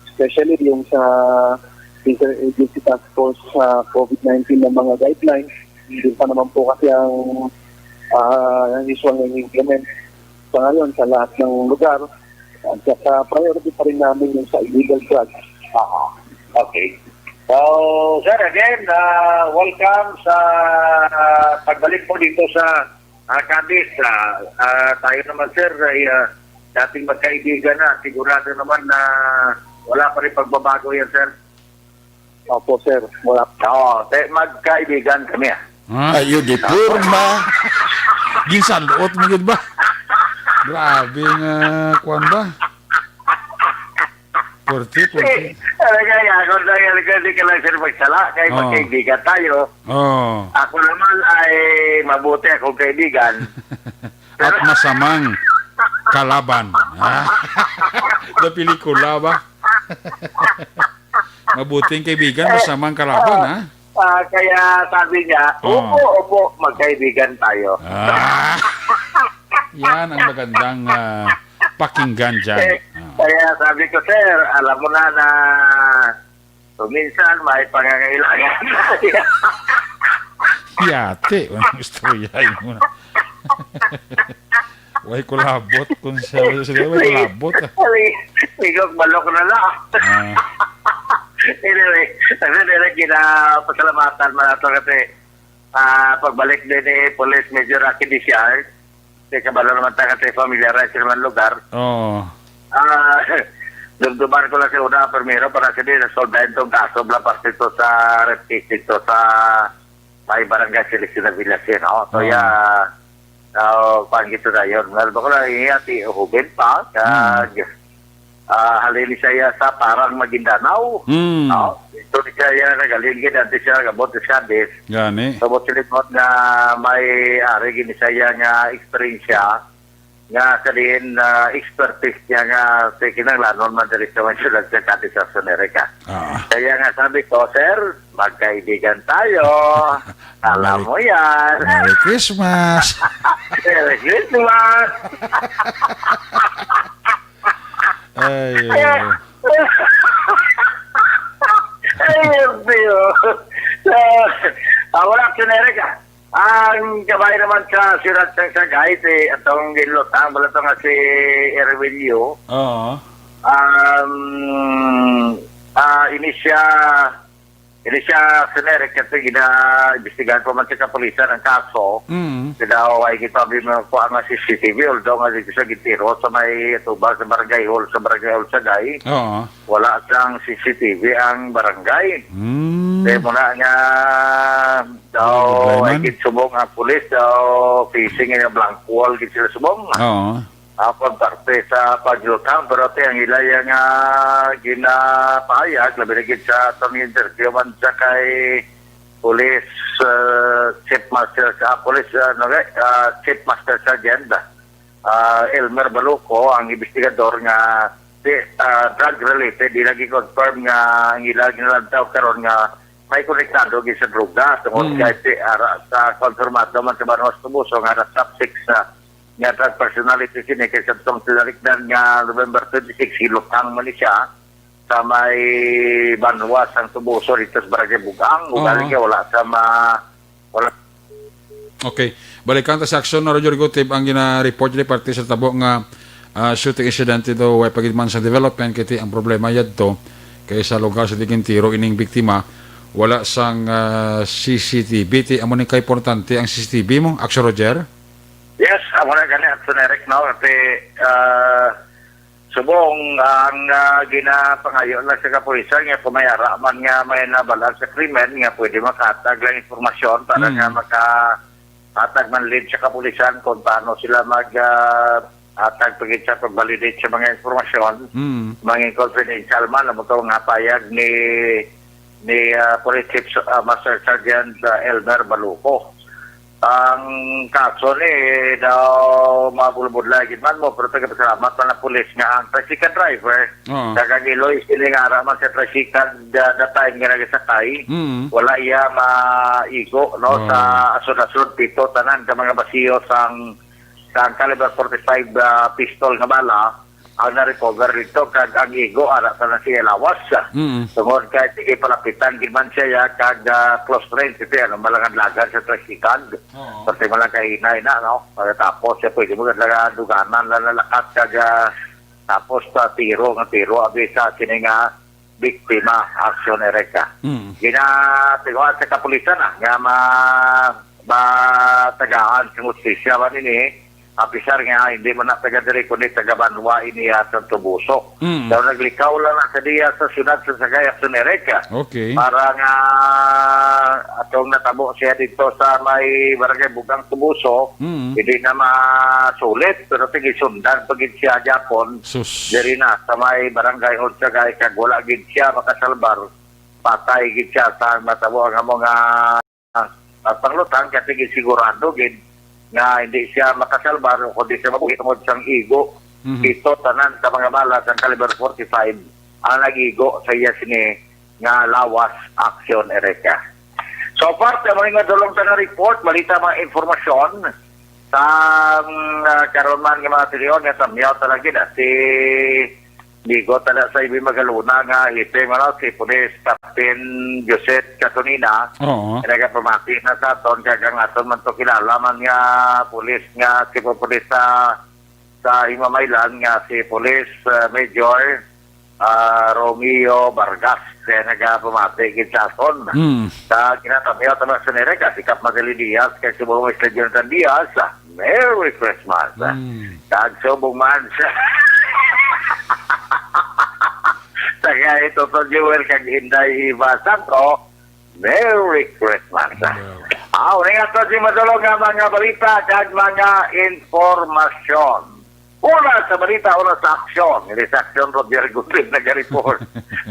especially yung sa Interagency Task Force sa COVID nineteen ng mga guidelines, hindi pa naman po kasi ang, ah, ang usual na implement sa ngayon sa lahat ng lugar. At saka priority pa rin namin yung sa illegal drugs. Aha. Okay. So, sir, again, ah, welcome sa, ah, pagbalik po dito sa, ah, Cadiz. Ah, ah, tayo naman, sir, ay, ah, dating magkaibigan na. Sigurado naman na wala pa rin pagbabago yan, sir. Opo, sir. Wala. Oo, te, magkaibigan kami, ah. Ha? Ayo di porma. Ginsalot mo gid ba? Grabe nga kwan ba? Puwerte, puwerte. Eh, talaga, ya, ako na yan, hindi ka lang, sir, magsala, kay Oo. magkaibigan tayo. Oo. Ako naman ay mabuti akong kaibigan. At masamang kalaban. Ah. Na pelikula ba? Mabuting kaibigan, masamang kalaban, ha? Ah, kaya sabi niya, Oo. "Opo, opo, magkaibigan tayo." Ah. Yan ang magandang, ah, pakinggan dyan. Eh, Ah. kaya sabi ko, "Sir, alam mo na na minsan may pangangailangan na." Yati, ang istorya mo na. Way kulabot kung siya, siya, way kulabot, ah. Ligog balok na lang. Ah. Anyway, ano nila, ginapasalamatan man nato kasi, ah, pagbalik din ni Police Major Rocky Diciar, kay kabalo naman ta kasi familiarize naman lugar. Oo. Ah, dumduman ko lang sa una, primero, para sa di, nasoldahin tong kaso, bla, parte to sa rape case dito sa may barangay Celestina Villas, eh, no? So, Oo. yeah, uh, pangito na yun. Alam ko lang, iya, si Hoben pa, Hmm. kag, ah, halin siya sa Parang Maguindanao. Hmm. No? Ito ni siya, nagaling gid, antes siya nag-abot sa Cadiz. Gani. Sabot sa limot nga may ari gini siya nga eksperyensya, nga sa diin, ah, expertise niya nga sa kinahanglanon man diri sa mga syudad sa Cadiz, sa Amerika. Ah. Kaya nga sabi ko, "Sir, magkaibigan tayo." Alam Merry mo yan. Merry Christmas! Merry Christmas! Ay, ay, ay. Ay, Dios. Ah, wala, Sir Eric, ah. Ang kabay naman sa siyudad sa Sagay, si atong ginlutang, wala to nga si Erwin Yu. Oo. Um, ah, ini siya, ini siya, Sir Eric, kasi gina-imbestigahan pa man sa kapulisan ang kaso. Mm. Kaya daw ay kita, bi mo ko ang C C T V, although nga dito sa Gintiro, sa may tubal sa Barangay Hall, sa Barangay Hall Sagay. Oo. Wala sang C C T V ang barangay. Hmm. Kaya muna nga daw Problema ay man. Gid subong ang pulis, daw facing nga blank wall gid sila subong. Oo. Ang pagparte sa paglutang, pero ti ang ilaya nga ginapahayag, labi na gid sa atong interview man sa kay Police, uh, Chief Master sa Police, uh, ano nga, uh, Chief Master Sergeant, uh, Elmer Baluco, ang investigador nga si, uh, drug related, di lagi confirm nga ang ila ginalantaw karon nga may konektado gid sa droga tungod Mm. kay si, ara, sa konfirmado man sa Banwas Tubuso nga na top six na nga drug personality sini kay sa tong sinalikdan nga November twenty-six, hilutang man ni siya sa may Banwas ang Tubuso dito sa Barangay Bugang. Oo. Ugali nga wala sa ma-, wala. Okay. Balikan ta sa aksyon na Roger Gutib ang gina-report ni parte sa tabo nga, ah, shooting incident ito. Way pa gid man sa development kay ang problema yadto kay sa lugar sa Digintiro ining biktima wala sang, ah, C C T V. Ti amo ni ka importante ang C C T V mo, Aksyon Roger? Yes, amo na gani, Aksyon Eric, no? Kasi, ah, subong ang, ah, ginapangayo lang sa kapulisan nga kung may ara man nga may nabalaan sa krimen nga pwede makahatag lang impormasyon para Mm. nga makahatag man lead sa kapulisan kung paano sila mag, ah, hatag pa gid sa pag-validate sa mga impormasyon, Mm. mga confidential man, amo to nga payag ni, ni, ah, Police Chief, ah, Master Sergeant, ah, Elmer Baluco. Ang kaso ni daw mabulbudlay gid man mo, pero tagapasalamat man ang pulis nga ang tricycle driver, Oo. Nagkagiloy sini nga ara man sa tricycle da, da time nga nagasakay, Mm. wala iya maigo, no, Oo. sa asod-asod, pito tanan ka mga basiyo sang, sang caliber forty-five, ah, pistol nga bala ang na-recover dito, kag ang igo ara tanan siya lawas. Mm. Tungod kay sige palapitan gid man siya, ya, kag, ah, close range, ito yan, ang malangan-lagan sa tricycle. Oo. Pati malang kahinay na, no? Pagkatapos siya, pwede mo gid lang duganan, lang nalakat, kag, ah, tapos sa tiro, nga tiro, abi sa sini nga biktima, Aksyon Erika. Mm. Ginatigoan sa kapulisan, ah, nga ma-, matagaan sa hustisya ba nini, apisar nga hindi man na taga diri, kundi taga Banwa ini, ah, sa Tubuso. Mm. Daw naglikaw lang na sa diya sa siyudad sa Sagay, Aksyon Erika. Okay. Para nga atong natabo siya dito sa may Barangay Bugang Tubuso, Mm. hindi na masulit, pero tigisundan pa gid siya gyapon. Sus. Diri na sa may Barangay Hall Sagay, kag wala gid siya makasalbar. Patay gid siya sa natabo ang among, ah, ah, panglutang, kasi gid sigurado gid nga hindi siya makasalbar o kundi siya mabuhi tungod sang igo. Mhm. Pito tanan ka mga bala sang caliber forty-five ang nag-igo sa iya sini nga lawas, Aksyon Erika. So, parte mo nga dulong ta nga report, balita, mga impormasyon, Sang, ah, karon man nga mga tigsuon nga tamyaw talaga na si Bigo tala sa Ibi Magaluna nga hepe man, si Police Captain Joseph Catonina, Oo. nga nagapamati na sa aton, kag ang aton man to kilala man nga pulis nga chief of police sa, sa Himamaylan nga si Police, ah, Major, ah, Romeo Vargas, kaya nagapamati gid sa aton. Mm. Sa ginatamyaw ta sa nere, ka si Kap Magali Diaz, kay si Bungong Isla Jonathan Diaz, Merry Christmas. Mm. Kag subong man sa, sa kay Toto Joel kag Inday Eva Sangko, Merry Christmas. Merry. Aw, ning ato si madulog nga mga balita kag mga informasyon. Una sa balita, una sa aksyon. Hindi sa aksyon, Roger Gutib nag-report.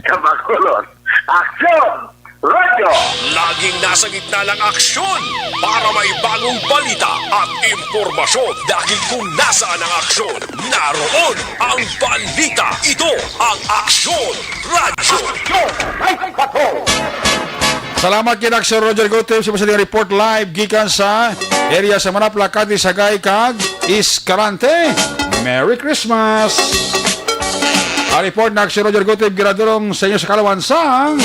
Sa Bacolod. Aksyon! Radyo! Laging nasa gitna ng aksyon para may bagong balita at impormasyon. Dahil kung nasaan ang aksyon, naroon ang balita. Ito ang Aksyon Radyo. Aksyon! Ay, patrol! Salamat kay Aksyon Roger Gutib sa pasaling report live gikan sa area sa Manapla, Cadiz, Sagay, kag Escalante. Merry Christmas! Ang report na Aksyon Roger Gutib, ginadulong sa inyo sa kalawan sang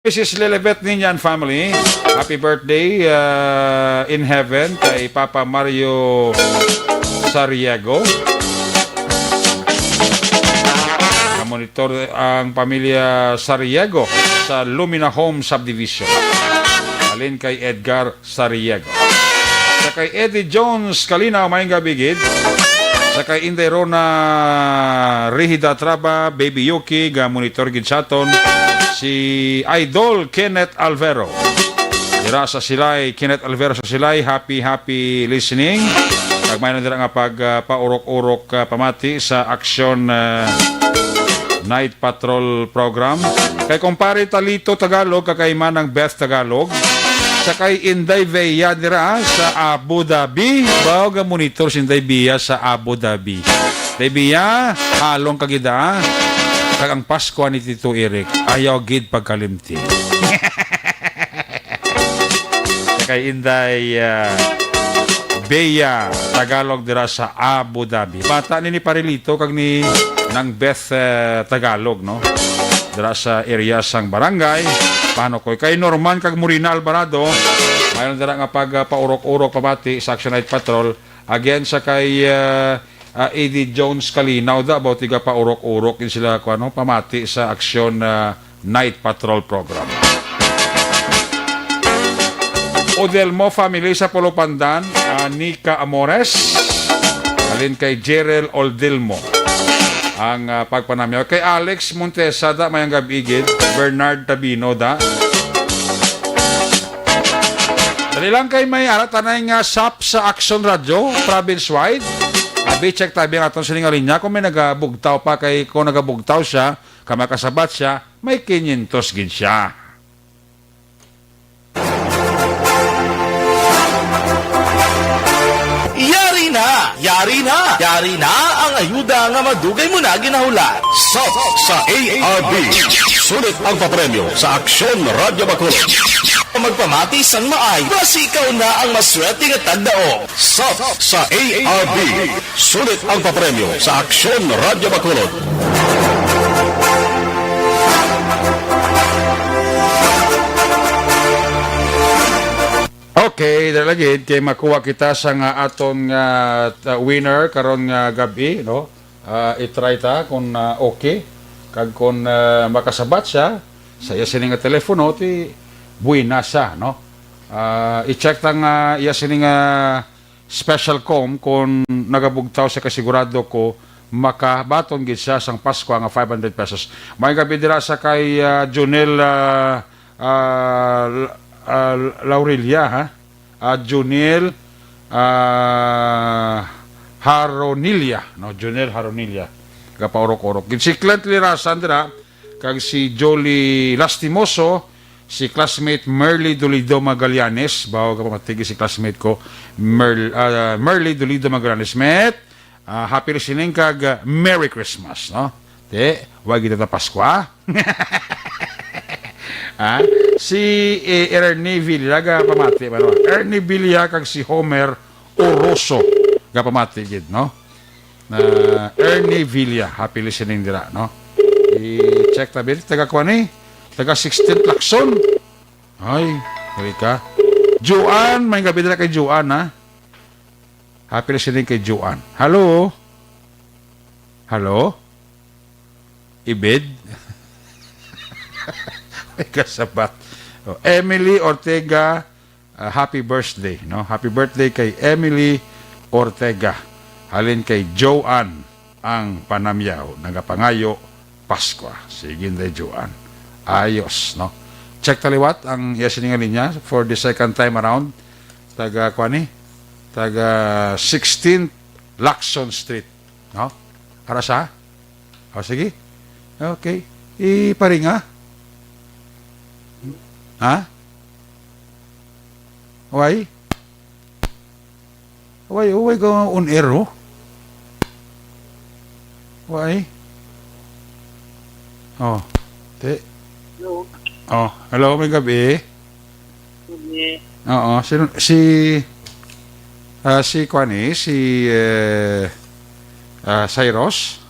Missus Lilibet Niña and family, happy birthday, uh, in heaven kay Papa Mario Sariego. Namonitor ang pamilya Sariego sa Lumina Home Subdivision. Alin kay Edgar Sariego. Sa kay Eddie Jones Kalinaw, maayong gabi gid. Sa kay Inday Rona Rihida Traba, Baby Yuki, ga monitor gid sa aton. Si Idol Kenneth Alvero. Dira sa Silay, Kenneth Alvero sa Silay, happy, happy listening. Kag may dira nga pag, ah, paurok-urok, ah, pamati sa aksyon, ah, Night Patrol Program. Kay kumpare Talito Tagalog, kag kay Manang Beth Tagalog, sa kay Inday Vea dira sa Abu Dhabi. Baw ga monitor si Inday Bea sa Abu Dhabi. Inday Bea, halong ka gid, ah. Kag ang Pasko ni Tito Eric, ayaw gid pagkalimti. Sa kay Inday, ah, Bea Tagalog dira sa Abu Dhabi. Bata ni, ni Parilito kag ni Nang Beth, eh, Tagalog, no? Dira sa area sang barangay. Paano ko? Kay Norman kag Morina Alvarado, mayon dira nga pag, ah, paurok-urok pamati sa Action Night Patrol. Again, sa kay, ah, ah, A D Jones Kalinaw, da, about tiga paurok-urok yun sila, kung ano, pamati sa Action, ah, Night Patrol Program. Odelmo family sa Pulupandan, ah, Nika Amores. Alin kay Jerel Oldelmo ang, ah, pagpanamyaw. Kay Alex Montesa, da, mayang gabi gid. Bernard Tabino, da. Dali lang kay may ara tanay nga sap sa Action Radio, province-wide. Abi, check tabi ang aton sining linya kung may nagabugtaw pa, kay kung nagabugtaw siya, kag makasabat siya, may kinyentos gid siya. Yari na! Yari na! Yari na ang ayuda nga madugay mo na ginahulat. Sap sa A R B. Sulit ang papremyo sa Aksyon Radyo Bacolod. Magpamati sang maay, basi ikaw na ang maswerte nga tagdaog. Sap sa A R B. Sulit ang papremyo sa Aksyon Radyo Bacolod. Okay, dali lang gid kay makuha kita sa nga aton nga, uh, winner karon nga gabi, no? Ah, i-try ta kung, ah, okay. Kag kung, ah, makasabat siya sa iya sini nga telepono, ti buena siya, no? Ah, i-check ta nga iya sini nga special com kung nagabugtaw siya, kasigurado ko makabaton gid siya sang Paskwa nga five hundred pesos. May gabi dira sa kay, ah, Jonel, ah, ah, L-, ah, Laurelia, ha? Ah, Jonel, ah, Haronilia, no? Jonel Haronilia. Gapaurok-urok. Gid si Clint Lirasan dira, kag si Jolie Lastimoso, si classmate Merly Dolido Magallanes, bawo ka pamatigi si classmate ko, Merl-, ah, Merly Dolido Magallanes. Met, ah, happy listening kag, ah, Merry Christmas, no? Te, wa gid ta Paskwa. Ah, si, eh, Ernie Villa, ga pamati, ano? Ernie Villa kag si Homer Oroso, ga pamati gid, no? Na Ernie Villa, happy listening dira, no? I-check ta, Bill. Taga kuan ni? Taga sixteenth Lacson. Ay, dali ka. Joan, may gabi dira kay Joan, ha? Happy listening kay Joan. Hello? Hello? Ibid? May kasabat. Oh, Emily Ortega, ah, happy birthday, no? Happy birthday kay Emily Ortega. Halin kay Joan ang panamyaw, nagapangayo, Paskwa. Sige, Inday Joan. Ayos, no? Check ta liwat ang iya sining linya for the second time around. Taga, kuan ni? Taga sixteenth Lacson Street, no? Ara sa? O, sige. Okay. Iparinga. Ha? Why? Why, why ka on air, oh? Why? Oh, te. Hello. Oh, hello, may gabi. Gabi. Oo, si, si, ah, si kuan ni, si, eh, ah, Cyrus?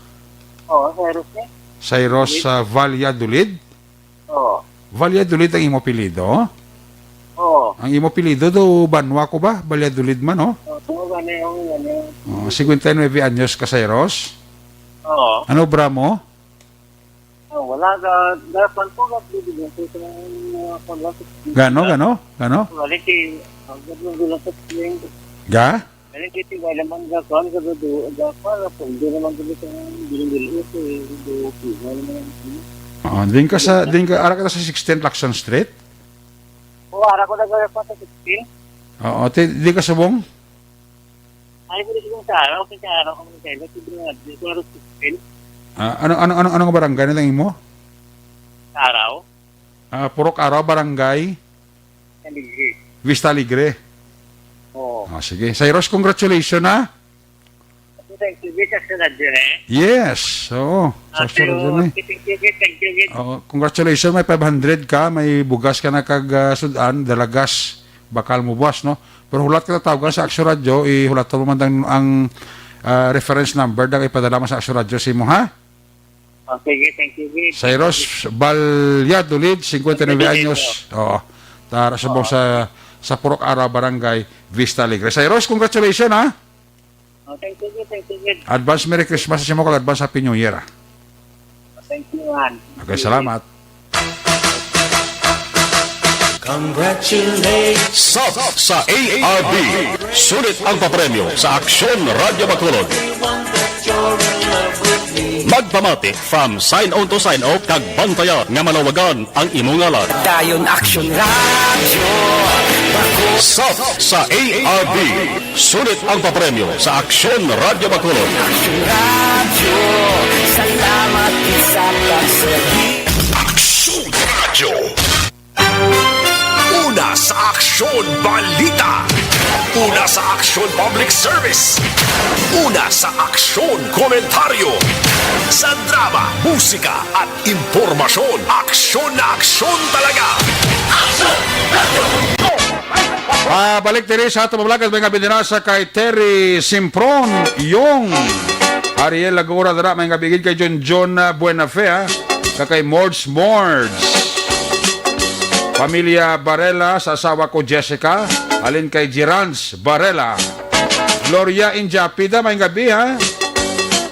Oo, Cyrus ni. Cyrus, Valladolid. Ah, Valladolid. Oo. Valladolid ang imo apelyido? Oo. Ang imo apelyido do Banwa ko ba? Valladolid man, no? Oo, gani, oo, gani. Oh, cincuenta y nueve anyos ka, Cyrus? Oo. Ano obra mo? Oh, wala ka, dapat ko, dapat ko sa mga paglasit. Gano, gano, gano? Wala ki, ang gano, wala sa. Ga? Ano kiti, wala man ga kuan, ga do, ga kuan, ga pundo naman kami sa bilang-bilang, eh, do, wala naman. Oo, din ka sa, din ka, ara ka sa sixteen Lacson Street? Oo, ara ko na ga kuan sa sixteen. Oo, ti-, di ka subong? Ay, pwede siguro sa araw, kasi araw ko sa ilo, siguro nga, di ko araw sixteen. Ah, ano, ano, ano, ano nga barangay na lang imo? Sa araw? Ah, Purok Araw, barangay? Alegre. Vista Alegre. Oo. Ah, sige. Cyrus, congratulations, ha? Thank you, Vic. Sa radyo, eh. Yes, oo. Sa Thank you, radyo, eh. Thank you, Vic. Thank you, Vic. Oo, congratulations, may five hundred ka, may bugas ka na kag, ah, sudan, dalagas, bakal mo buwas, no? Pero hulat ka tawgan sa Action Radio, ihulat mo man ang, ang, ah, reference number na ipadala mo sa Action Radio sa imo, ha? Oh, sige, thank you, Vic. Cyrus Valladolid, cincuenta y nueve anyos. Oo. Tara sa Oo. sa, sa Purok Araw, Barangay Vista Alegre. Cyrus, congratulations, ha? Oh, thank you, Vic. Thank you, Vic. Advance Merry Christmas sa imo kag advance Happy New Year, ha? Oh, thank you, man. Okay, salamat. Congratulations. Sub sa A R B. Sulit ang papremyo sa Aksyon Radyo Bacolod. Magpamati from sign on to sign off kag bantaya nga malawagan ang imo ngalan. Dayon Aksyon Radyo. Sub sa A R B. Sulit ang papremyo sa Aksyon Radyo Bacolod. Aksyon Radyo, salamat sa pagserbi. Aksyon Radyo. Una sa Aksyon Balita. Una sa Aksyon Public Service. Una sa Aksyon Komentaryo. Sa drama, musika at impormasyon. Aksyon na aksyon talaga. Ah, balik diri sa ato nga vlog, mga binirasa kay Terry Simpron, Yong Ariel Lagura, dira, may nga bigid kay John John, ah, Buenafe, ah, ka kay Mords Mords. Pamilya Barela sa asawa ko Jessica, halin kay Gerans Barela. Gloria Injapi da, may gabi, ha?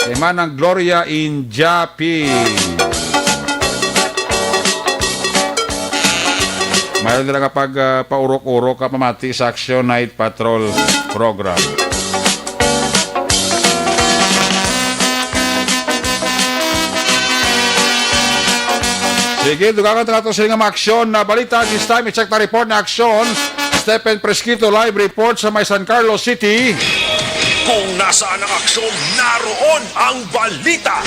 Kay Manang Gloria Injapi. Mayroon nila kapag, ah, paurok-urok ka pamati sa Action Night Patrol Program. Sige, dugangan ta nato sini nga mga aksyon na balita. This time, i-check ta report ni Aksyon Stephen Presquito, live report sa may San Carlos City. Kung nasaan ang aksyon, naroon ang balita.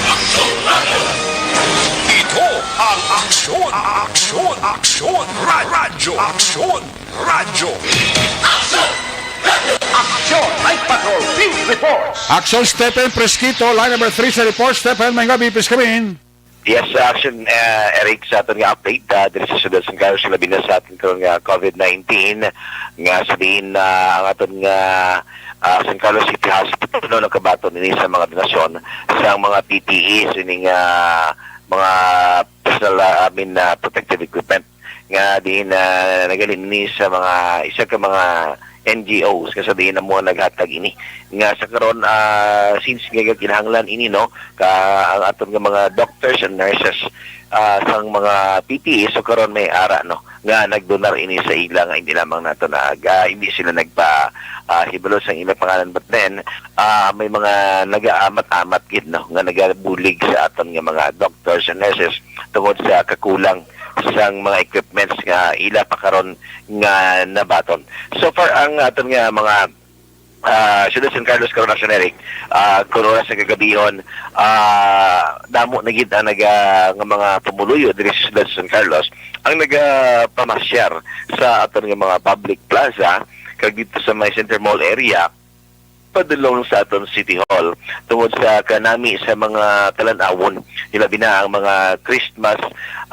Ito ang Aksyon, Aksyon, Aksyon, Ra- Radyo, Aksyon, Radyo. Aksyon, Night Patrol, Field Reports. Aksyon Stephen Presquito, line number three sa report. Stephen, may gabi, please come in. Yes, sa action, uh, Eric, sa aton nga update, uh, diri sa Siyudad San Carlos, labi na sa aton karon nga COVID nineteen, nga sa diin, uh, ang aton nga, uh, San Carlos City Hospital, no, nakabaton ini sa mga donasyon sa mga P P Es, ining, uh, mga personal, uh, I mean, uh, protective equipment nga diin, uh, nagaling ini sa mga, isa ka mga N G Os nga sa diin na mo naghatag ini. Nga sa karon, ah, since nga kinahanglan ini, no, ka ang aton nga mga doctors and nurses, ah, sang mga P P E, so karon may ara, no, nga nagdonar ini sa ila nga hindi lamang nato na, ah, hindi sila nagpa, ah, hibalo sa ilang pangalan, but then, ah, may mga nagaamat-amat gid, no, nga nagabulig sa aton nga mga doctors and nurses tungod sa kakulang sang mga equipments nga ila pa karon nga nabaton. So far, ang aton nga mga, ah, Siyudad San Carlos karon, Action Eric, ah, kung oras sa kagabihon, ah, damo na gid ang naga-, nga mga pumuluyo diri sa Siyudad San Carlos ang nagapamasyar sa aton nga mga public plaza kag dito sa may Center Mall area padulong sa aton City Hall tungod sa kanami sa mga kalan-awon, ilabi na ang mga Christmas,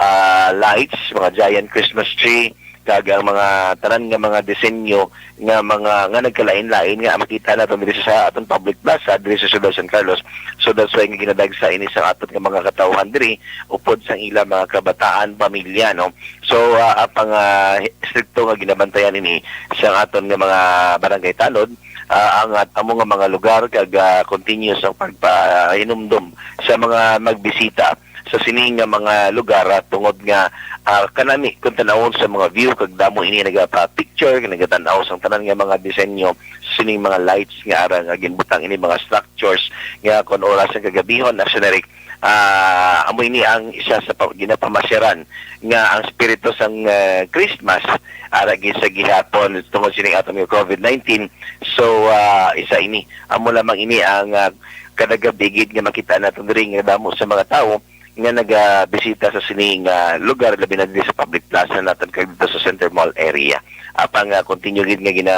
ah, lights, mga giant Christmas tree, kag ang mga tanan nga mga disenyo nga mga, nga nagkalain-lain nga makita naton diri sa aton public plaza diri sa Siyudad San Carlos. So that's why nga ginadagsa ini sa aton nga mga katawhan diri upod sang ila mga kabataan, pamilya, no. So, ah, apang, ah, estrikto nga ginabantayan ini sa aton nga mga barangay tanod, ah, ang at-, amo nga mga lugar kag, ah, continuous ang pagpahinumdom sa mga magbisita sa sini nga mga lugar, ah, tungod nga, ah, kanami kung tanawon sa mga view kag damo ini nagapa-picture, nagatan-aw sang tanan nga mga disenyo sa sining mga lights nga ara nga ginbutang ini mga structures nga kon oras ang kagabihon, Action Eric, ah, amo ini ang isa sa pa-, ginapamasyaran nga ang spirito sang, ah, Christmas ara gid sa gihapon tungod sining aton nga COVID nineteen. So, ah, isa ini, amo lamang ini ang, ah, kada gabi gid nga makita naton diri nga damo sa mga tawo nga nagabisita sa sini nga lugar, labi na diri sa public plaza naton kag dito sa Center Mall area. Apang, ah, continue gid nga gina,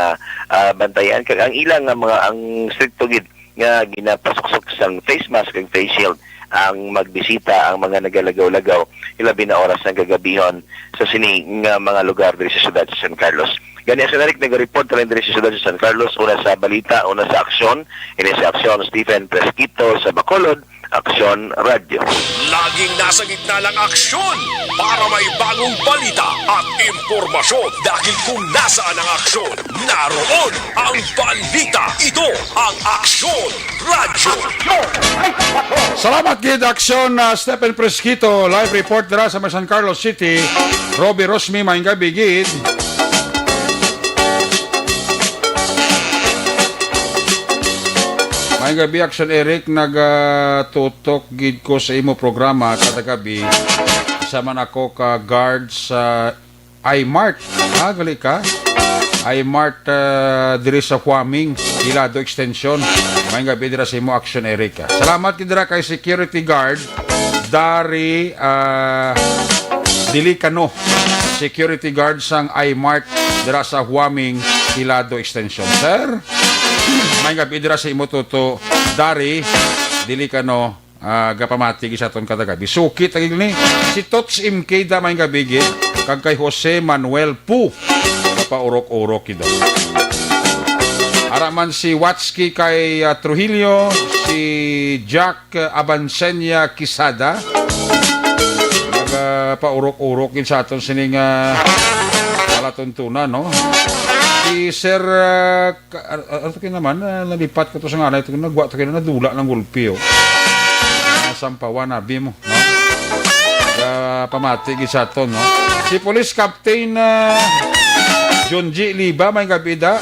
ah, bantayan kag ang ilang nga mga, ang stricto gid nga ginapasuksok sang face mask kag face shield ang magbisita, ang mga nagalagaw-lagaw, ilabi na oras ng kagabihon sa sini nga mga lugar diri sa siyudad sa San Carlos. Gani, Action Eric, nag-report tanan diri sa siyudad sa San Carlos, una sa balita, una sa aksyon, ini sa aksyon, Stephen Presquito sa Bacolod, Aksyon Radyo. Laging nasa gitna ng aksyon para may bagong balita at impormasyon, dahil kung nasaan ang aksyon, naroon ang balita. Ito ang Aksyon Radyo. Salamat gid, Aksyon, ah, Stephen Presquito. Live report dira sa may San Carlos City. Robbie Rosmi, maayong gabi gid. Maayong gabi, Aksyon Eric. Nagatutok gid ko sa imo programa kada gabi. Isa man ako ka guard sa iMart. Ah, gali ka? iMart, ah, diri sa Huaming, Hilado Extension. Maayong gabi dira sa imo, Action Eric, ah. Salamat gid dira kay security guard Dari, ah, Dilicano, security guard sang iMart dira sa Huaming, Hilado Extension. Sir, maayong gabi dira sa imo, Toto Dari Dilicano. Ah, gapamati gid sa aton kada gabi. Suki ta gid ni si Tots M K da, maayong gabi gid, kag kay Jose Manuel Pu. Gapaurok-urok gid. Ara man si Watski kay, ah, Trujillo, si Jack, ah, Abansenya Quisada. Nagapaurok-urok gid sa aton sining, ah, palatuntunan, no? Si Sir, ah, Ka-, ar-, ar-, ato kay naman, ah, nalipat ko to sa nganay, to nagwa to kay nadula ng gulpi, oh. Nasampawan, abi mo, no? Pamati gid sa aton, no? Si Police Captain, ah, John G. Liba, maayong gabi da.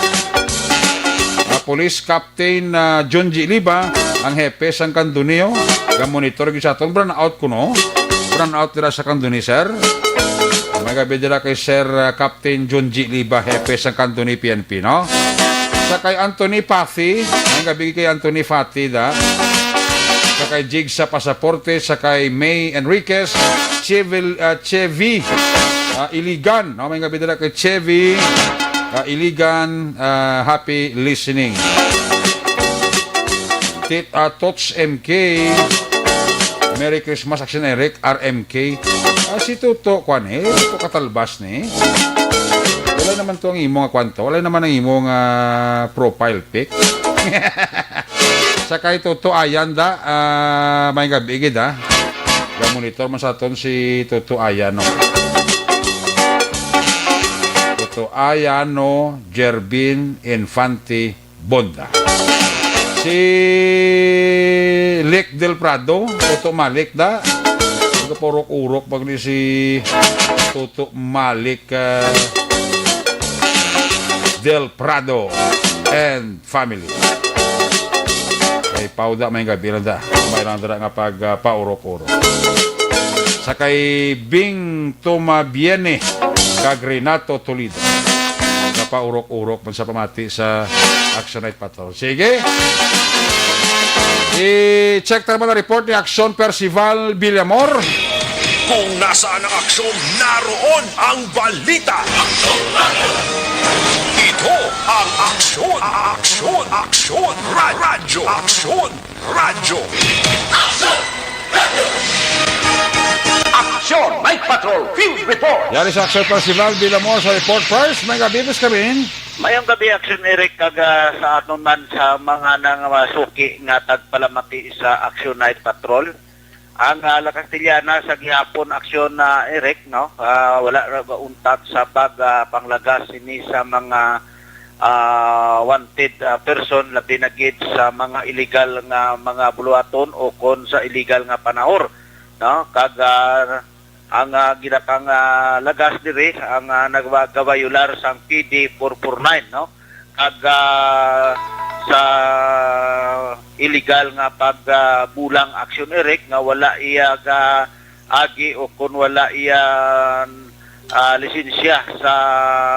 Ah, Police Captain, ah, John G. Liba, ang hepe sang Candonio, ga-monitor gid sa aton, brownout ko, no? Brownout dira sa Candoni, sir. May gabi dira kay Sir, uh, Captain Junji Liba, hepe sa Candoni P N P, no? Sa kay Anthony Pathy, may gabi kay Anthony Pathy da. Sa kay Jig sa Pasaporte, sa kay May Enriquez, Chevil, uh, Chevy, uh, Iligan, no? May gabi dira kay Chevy, uh, Iligan, uh, happy listening. Tit-, ah, Tots M K. Merry Christmas, Action Eric, R M K. Ah, si Toto, kwan eh, Toto Katalbas ni. Wala naman to ang imo nga kwan to. Wala naman ang imo nga profile pic. Sa kay Toto Ayan da, ah, may gabi gid, ah. Ga-monitor man sa aton si Toto Ayan, no? Toto Ayan, no? Jervin Infante Bonda. Si Lick Del Prado, Toto Malik da. Nagapurok-urok pag ni si Toto Malik, ah, Del Prado and family. Kay Pauda, may gabi lang da. May lang dira nga pag, ah, paurok-urok. Sa kay Bing Tumabiene kag Renato Toledo. Napaurok-urok man sa pamati sa Action Night Patrol. Sige. I-check ta naman ang report ni Action Percival Villamor. Kung nasaan ang aksyon, naroon ang balita. Ito ang Aksyon, Aksyon, Aksyon Ra-, Radyo, Aksyon Radyo. Aksyon Night Patrol Field Report. Yari sa Action Percival Villamor sa report first. May gabi, Miss Kamin. Mayong gabi, Action Eric, kag, ah, sa aton man sa mga nang, ah, suki nga tagpalamati sa Action Night Patrol. Ang, ah, La Castellana sa gihapon, Action, ah, Eric, no? Ah, wala ra ba untat sa pag, ah, panglagas ini sa mga, ah, wanted, ah, person, labi na gid sa mga illegal nga mga buluhaton o kon sa illegal nga panahor, no? Kag, ah, ang, ah, ginapang, ah, lagas diri ang, ah, nagagabayular sang P D four four nine, no? Kag, ah, sa illegal nga pag, ah, bulang, Action Eric, nga wala iya ga agi o kon wala iya, ah, lisensya sa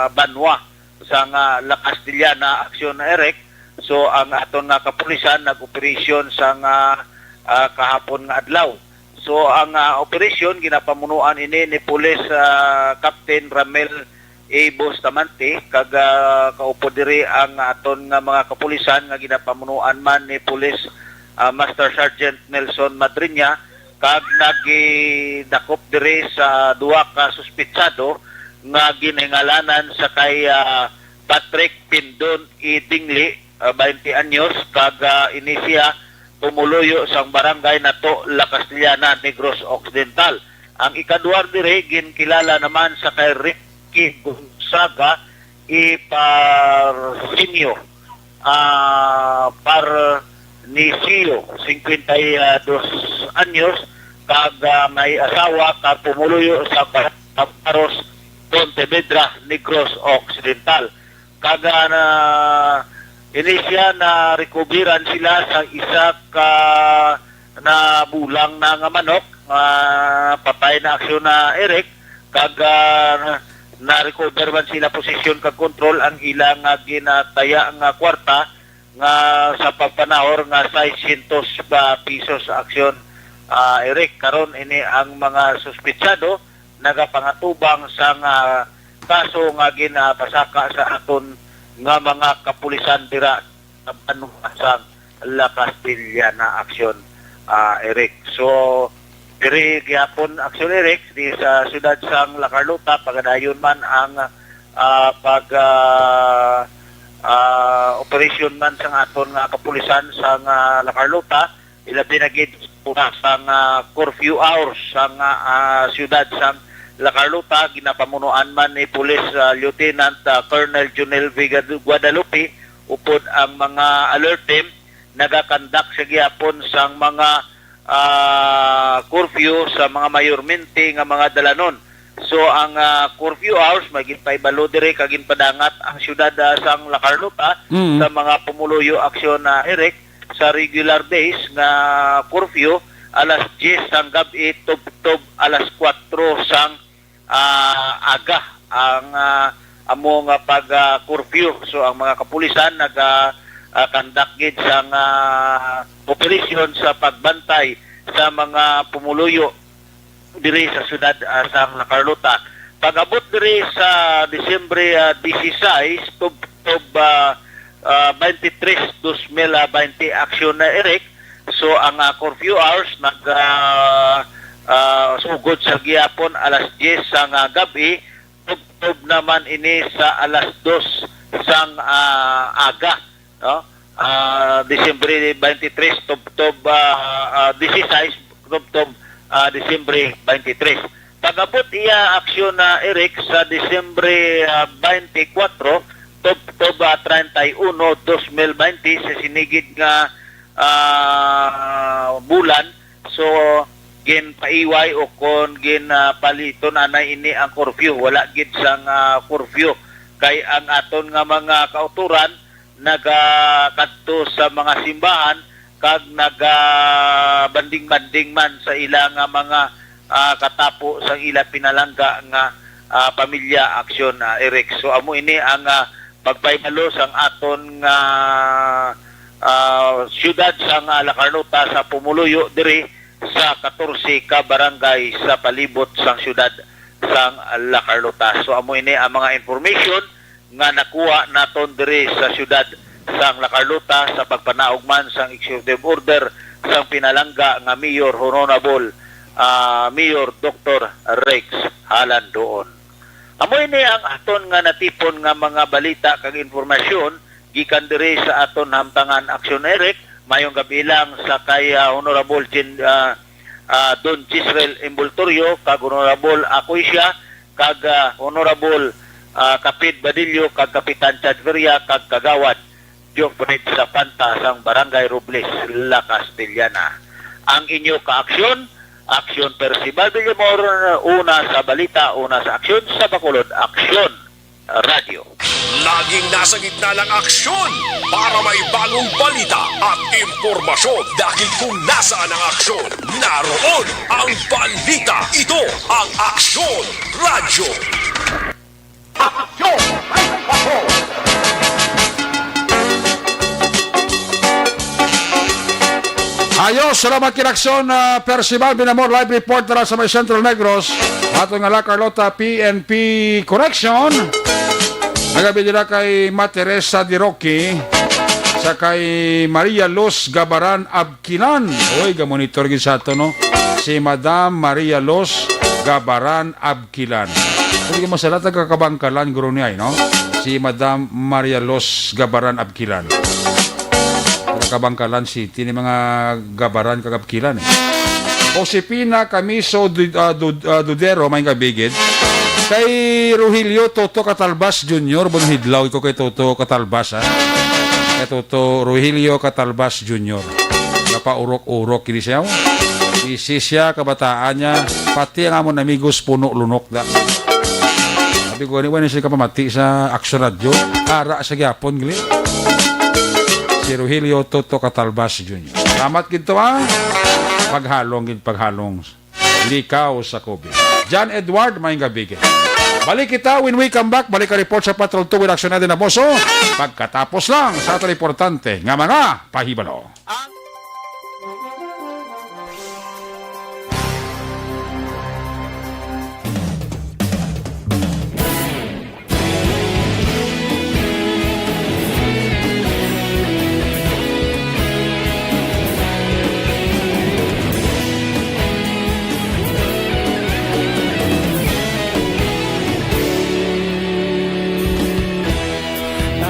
banwa sa nga La Castellana, Action Eric. So, ang aton nga kapulisan nag-operasyon sa nga, ah, kahapon nga adlaw. So, ang, ah, operasyon ginapamunuan ini ni Police, ah, Captain Ramel A. Bustamante, kag, ah, kaupod diri ang aton nga mga kapulisan nga ginapamunuan man ni Police, ah, Master Sergeant Nelson Madriña, kag nagidakop diri sa duha ka suspitsado nga ginhingalanan sa kay, ah, Patrick Pindon E. Dingli, ah, twenty anyos, kag, ah, ini siya pumuluyo sang barangay Nato, La Castellana, Negros Occidental. Ang ikaduha diri ginkilala naman sa kay Ricky Gonzaga Iparsinio, ah, Parnisio, cincuenta y dos anyos, kag, ah, may asawa kag pumuluyo sa Bar-, Baros, Pontevedra, Negros Occidental. Kag, ah, na, ini siya, na-recoveran sila sa isa ka nabulang na nga manok, ah, patay na, Action Eric, kag, ah, na-recover man sila posisyon kag kontrol ang ila nga ginataya nga kwarta nga sa pagpanahor nga seiscientos ba pisos, Action, ah, Eric. Karon ini ang mga suspitsado nagapangatubang sa nga kaso nga ginapasaka sa aton nga mga kapulisan dira sa banwa sa La Castellana, Action, ah, Eric. So, diri gihapon, Action Eric, di sa siyudad sang La Carlota, pagadayon man ang, ah, pag, ah, ah, operasyon man sang aton nga kapulisan sang, ah, La Carlota, ilabi na gid sa, sang, ah, curfew hours sang, ah, siyudad sang La Carlota, ginapamunuan man ni Police, ah, Lieutenant, ah, Colonel Junel Vega Guadalupe, upod ang mga alert team nagakandak sa gihapon sang mga, ah, curfew sa mga mayormente nga mga dalanon. So, ang, ah, curfew hours, may ginpahibalo diri kag ginpadangat ang siyudad, ah, sang La Carlota Mm. sa mga pumuluyo, Action, ah, Eric, sa regular days nga curfew, alas diyes sang gab-i tubtob alas kuwatro sang, ah, aga ang, ah, amo nga pag, ah, curfew. So, ang mga kapulisan naga, ah, conduct gid sang, ah, operasyon sa pagbantay sa mga pumuluyo diri sa siyudad, ah, sang La Carlota. Pag-abot diri sa Disyembre, ah, disisais, tubtob, ah, ah, twenty-three, dos mil bente, Aksyon na Eric. So, ang, ah, curfew hours nag, ah, ah, sugod sa gihapon alas diyes sang, ah, gab-i, tubtob naman ini sa alas dos sang, ah, aga, no? Ah, Disyembre twenty-three, tubtob, ah, ah, disisais, tubtob, ah, Disyembre twenty-three. Pag-abot iya aksyon na, Eric, sa Disyembre, ah, twenty-four, tubtob, ah, treinta y uno, dos mil bente, sa sinigid nga, ah, bulan. So, ginpaiway o kon gin, ah, paliton anay ini ang curfew. Wala gid sang, ah, curfew. Kay ang aton nga mga kauturan nagakadto sa mga simbahan kag nagabanding-banding man sa ila nga mga, ah, katapo sang ila pinalangga nga, ah, pamilya, Aksyon, ah, Eric. So, amo ini ang, ah, pagpahibalo sang aton nga, ah, siyudad sang, ah, La Carlota sa pumuluyo diri sa katorse ka barangay sa palibot sang siyudad sang La Carlota. So, amo ini ang mga information nga nakuha naton diri sa siyudad sang La Carlota sa pagpanaog man sang executive order sang pinalangga nga Mayor, Honorable, ah, Mayor Doktor Rex Halandoon. Amo ini ang aton nga natipon nga mga balita kag impormasyon gikan diri sa aton hamtangan, Aksyon, Eric. Mayong gabi lang sa kay, ah, Honorable Jin-, ah, ah, Don Jezreel Embultorio kag Honorable Acuisia kag, ah, Honorable, ah, Kapid Badillo kag Kapitan Chad Feria kag Kagawad Geoffrey Zapanta sang Barangay Robles, La Castellana. Ang inyo kaaksyon, Aksyon Percival Villamor, una sa balita, una sa aksyon, sa Bacolod Aksyon Radyo. Laging nasa gitna ng aksyon para may bagong balita at impormasyon, dahil kung nasaan ang aksyon, naroon ang balita. Ito ang Aksyon Radyo. Ayos, salamat kinaksyon, ah, Percival Villamor, live report dira sa may Central Negros. Ato nga La Carlota P N P Correction. Nagabi dira kay Ma Teresa De Roque sa kay Maria Luz Gabaran Abquilan. Uy, gamonitor gid sa ato, no? Si Madam Maria Luz Gabaran Abquilan. Pwede ko masala, taga Kabangkalan, guro niya, eh, no? Si Madam Maria Luz Gabaran Abquilan. Taga Kabangkalan City, ni mga Gabaran kag Abquilan, eh. Josefina Camiso Du-, ah, Du-, ah, Dudero, may gabigid. Kay Rogelio Toto Catalbas Junior, bon hidlaw ko kay Toto Catalbas, ha? Kay Toto Rogelio Catalbas Junior. Napaurok-urok ini siya, oh. Isi siya, kabataan niya, pati ang amon amigos, puno lunok da. Sabi ko, "Ano, wala sila kapamati sa Aksyon Radyo? Ara sa gyapon, gali." Si Rogelio Toto Catalbas Junior. Salamat gid to, ha? Paghalong gid, paghalong. Likaw sa COVID. John Edward, may gabi gid. Balik kita when we come back. Balik ka report sa Patrol two with Aksyon Eddie Naboso. Pagkatapos lang sa aton importante nga mga pahibalo. Ang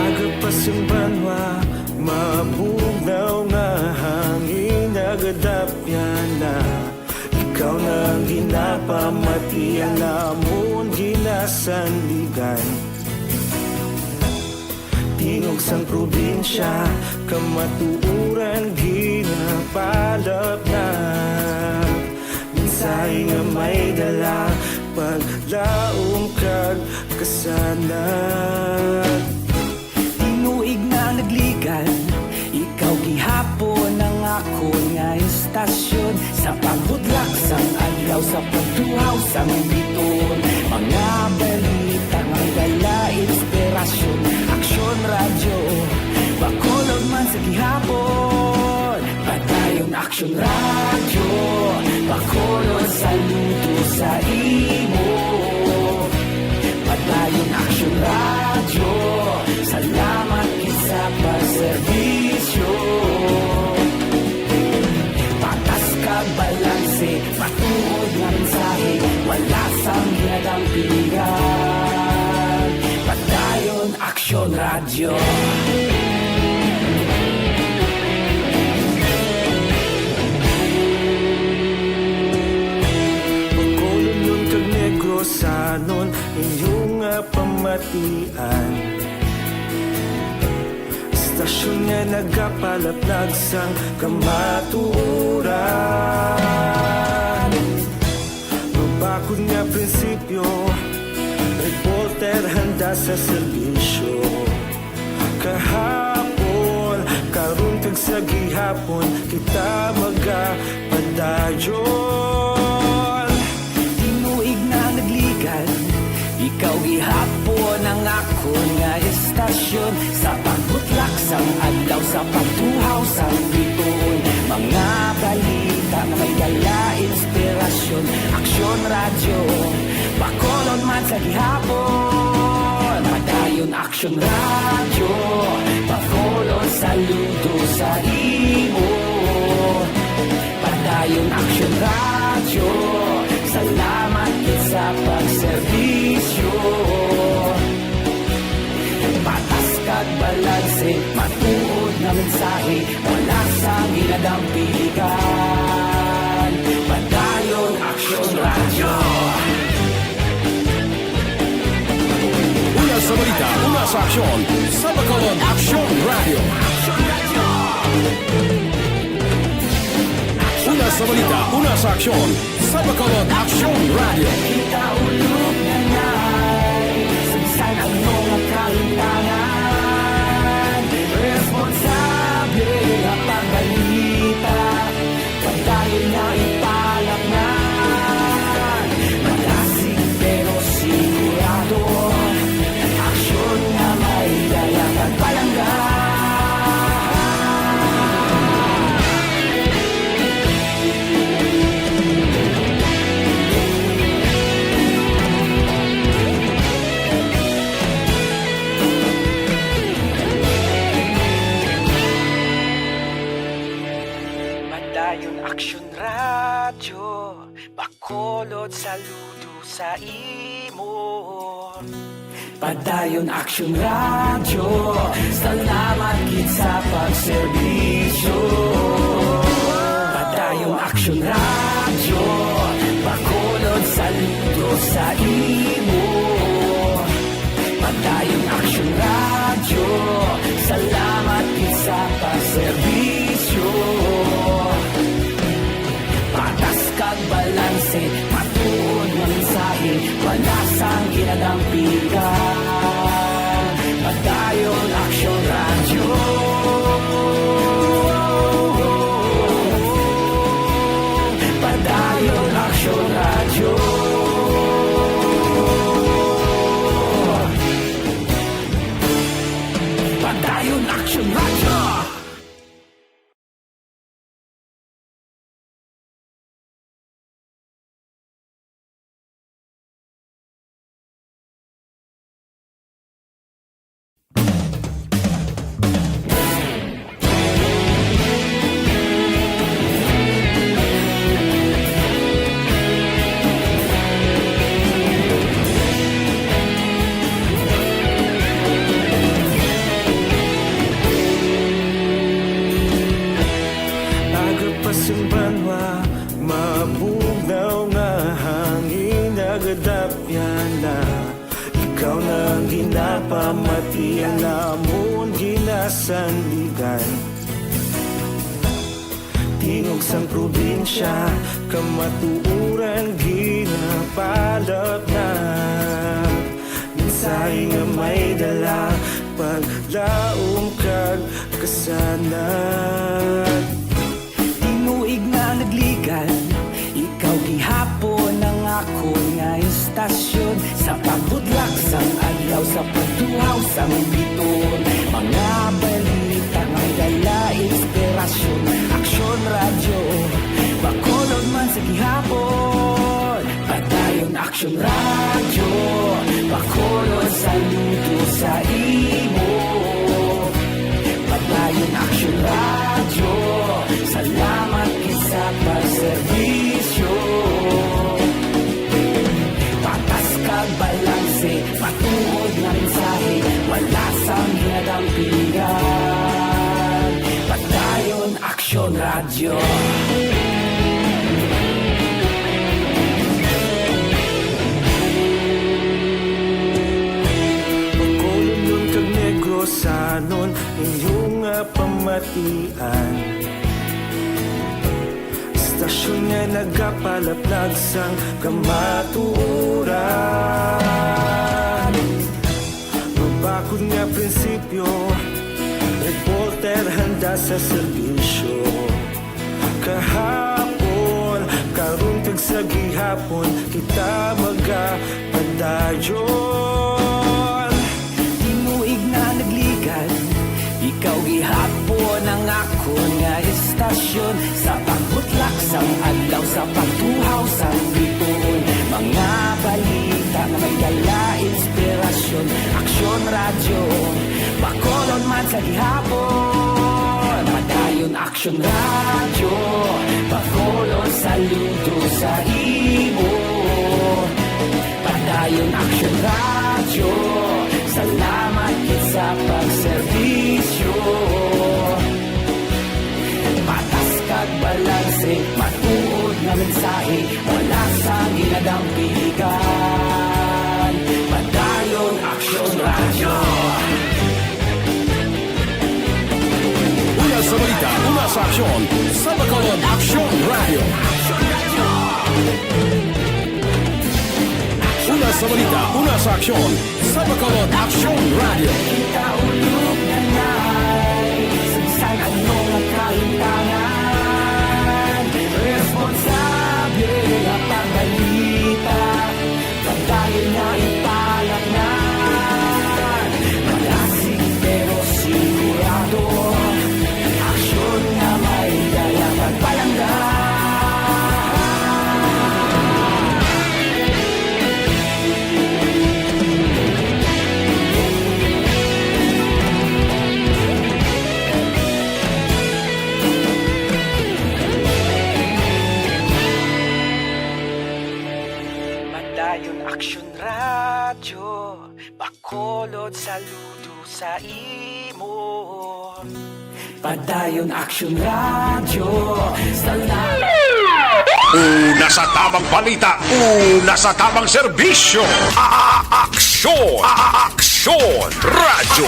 Aga pa sing banwa, mabugnaw nga hangin nagadapyan na. Ikaw na ang ginapamati, ang amon ginasandigan. Tingog sang probinsya, kamatuoran ginapalapnag. Mensahe nga may dala, paglaom kag kasanag. Tinuig na nagligan, ikaw gihapon ang akon nga istasyon. Sa Ang biton, mga balita nga may dala inspirasyon. Aksyon Radyo, Bacolod man sa gihapon. Padayon Aksyon Radyo, Bacolod saludo sa imo. Padayon Aksyon Radyo, salamat gid sa pagserbisyo. Patas kag balanse, matuod nga mensahe, wala sang ginadampigan. Padayon Aksyon Radyo. Bacolodnon kag Negrosanon, inyo nga pamatian. Istasyon nga nagapalaplag sang kamatuoran. Mabakod nga prinsipyo, reporter handa sa serbisyo. Kahapon, karon kag sa gihapon, kita magapadayon. Tinuig na nagligan, ikaw gihapon ang akon nga istasyon. Sa pagbutlak sang adlaw, sa pagtuhaw sang bituon, mga balita nga may dala inspirasyon. Aksyon Radyo, Bacolod man sa gihapon. Padayon Aksyon Radyo, Bacolod saludo sa imo. Padayon Aksyon Radyo, salamat gid sa pagserbisyo. Patas kag balanse, matuod nga mensahe, wala sang ginadampigan. Padayon Aksyon Radyo. Una sa balita, una sa aksyon, sa Bacolod Aksyon Radyo. Una sa balita, una sa aksyon, sa Bacolod Aksyon Radyo. Kita ulog na nay, sa bisan ano nga kahitangan, responsable nga pagbalita. Padayon na ipalapnan, malasig pero sigurado. Aksyon nga may dala kag palangga. Padayon Aksyon Radyo, Bacolod saludo sa imo. Padayon Aksyon Radyo, salamat gid sa pagserbisyo. Padayon Aksyon Radyo, Bacolod saludo sa imo. Padayon Aksyon Radyo, salamat gid sa pagserbisyo. Patas kag balanse, matuod nga mensahe, wala sang ginadampigan. Padayon Aksyon Radyo. Padayon Aksyon Radyo. Padayon Aksyon Radyo. Aga pa sing banwa, mabugnaw nga hangin nagadapyan na. Ikaw na ang ginapamatian namon ginasandigan. Tingog sang probinsya, kamatuoran ginapalapnag. Mensahe nga may dala, paglaom kag kasanag. Tinuig na nagligan, ikaw gihapon ang akon Sa pagtuhaw sang biton, mga balita nga may dala inspirasyon. Aksyon Radyo, Bacolod man sa gihapon. Padayon Aksyon Radyo, Bacolod saludo sa imo. Padayon Aksyon Radyo, salamat gid sa pagserbisyo. Patas kag balanse, matuod nga mensahe, wala sang ginadampigan. Padayon Aksyon Radyo. Bacolodnon kag Negrosanon, inyo nga pamatian. Istasyon nga nagapalaplag sang kamatuoran. Mabakod nga prinsipyo, reporter handa sa serbisyo. Kahapon, karon kag sa gihapon, kita magapadayon. Tinuig na nagligad, ikaw gihapon ang akon nga istasyon. Sa pagbutlak sang adlaw, sa pagtuhaw sang bituon, mga balita nga may dala inspirasyon. Aksyon Radyo, Bacolod man sa gihapon. Padayon Aksyon Radyo, Bacolod saludo sa imo. Padayon Aksyon Radyo, salamat gid sa pagserbisyo. Patas kag balanse, matuod nga mensahe, wala sang ginadampigan. Padayon Aksyon Radyo. Una sa balita, una sa aksyon, sa Bacolod Aksyon Radyo. Una sa balita, una sa aksyon, sa Bacolod Aksyon Radyo. Kita ulog na nay, sa bisan ano nga kaintanan, responsable nga pagbalita. Padayon nga ipalaknan, malasig pero sigurado. Aksyon nga may dala pagpalangga. Padayon Aksyon Radyo, Bacolod saludo sa imo. Padayon Aksyon Radyo, salamat. Una sa tamang balita, una sa tamang serbisyo. A-, a-, aksyon, a-, a-, aksyon, radyo.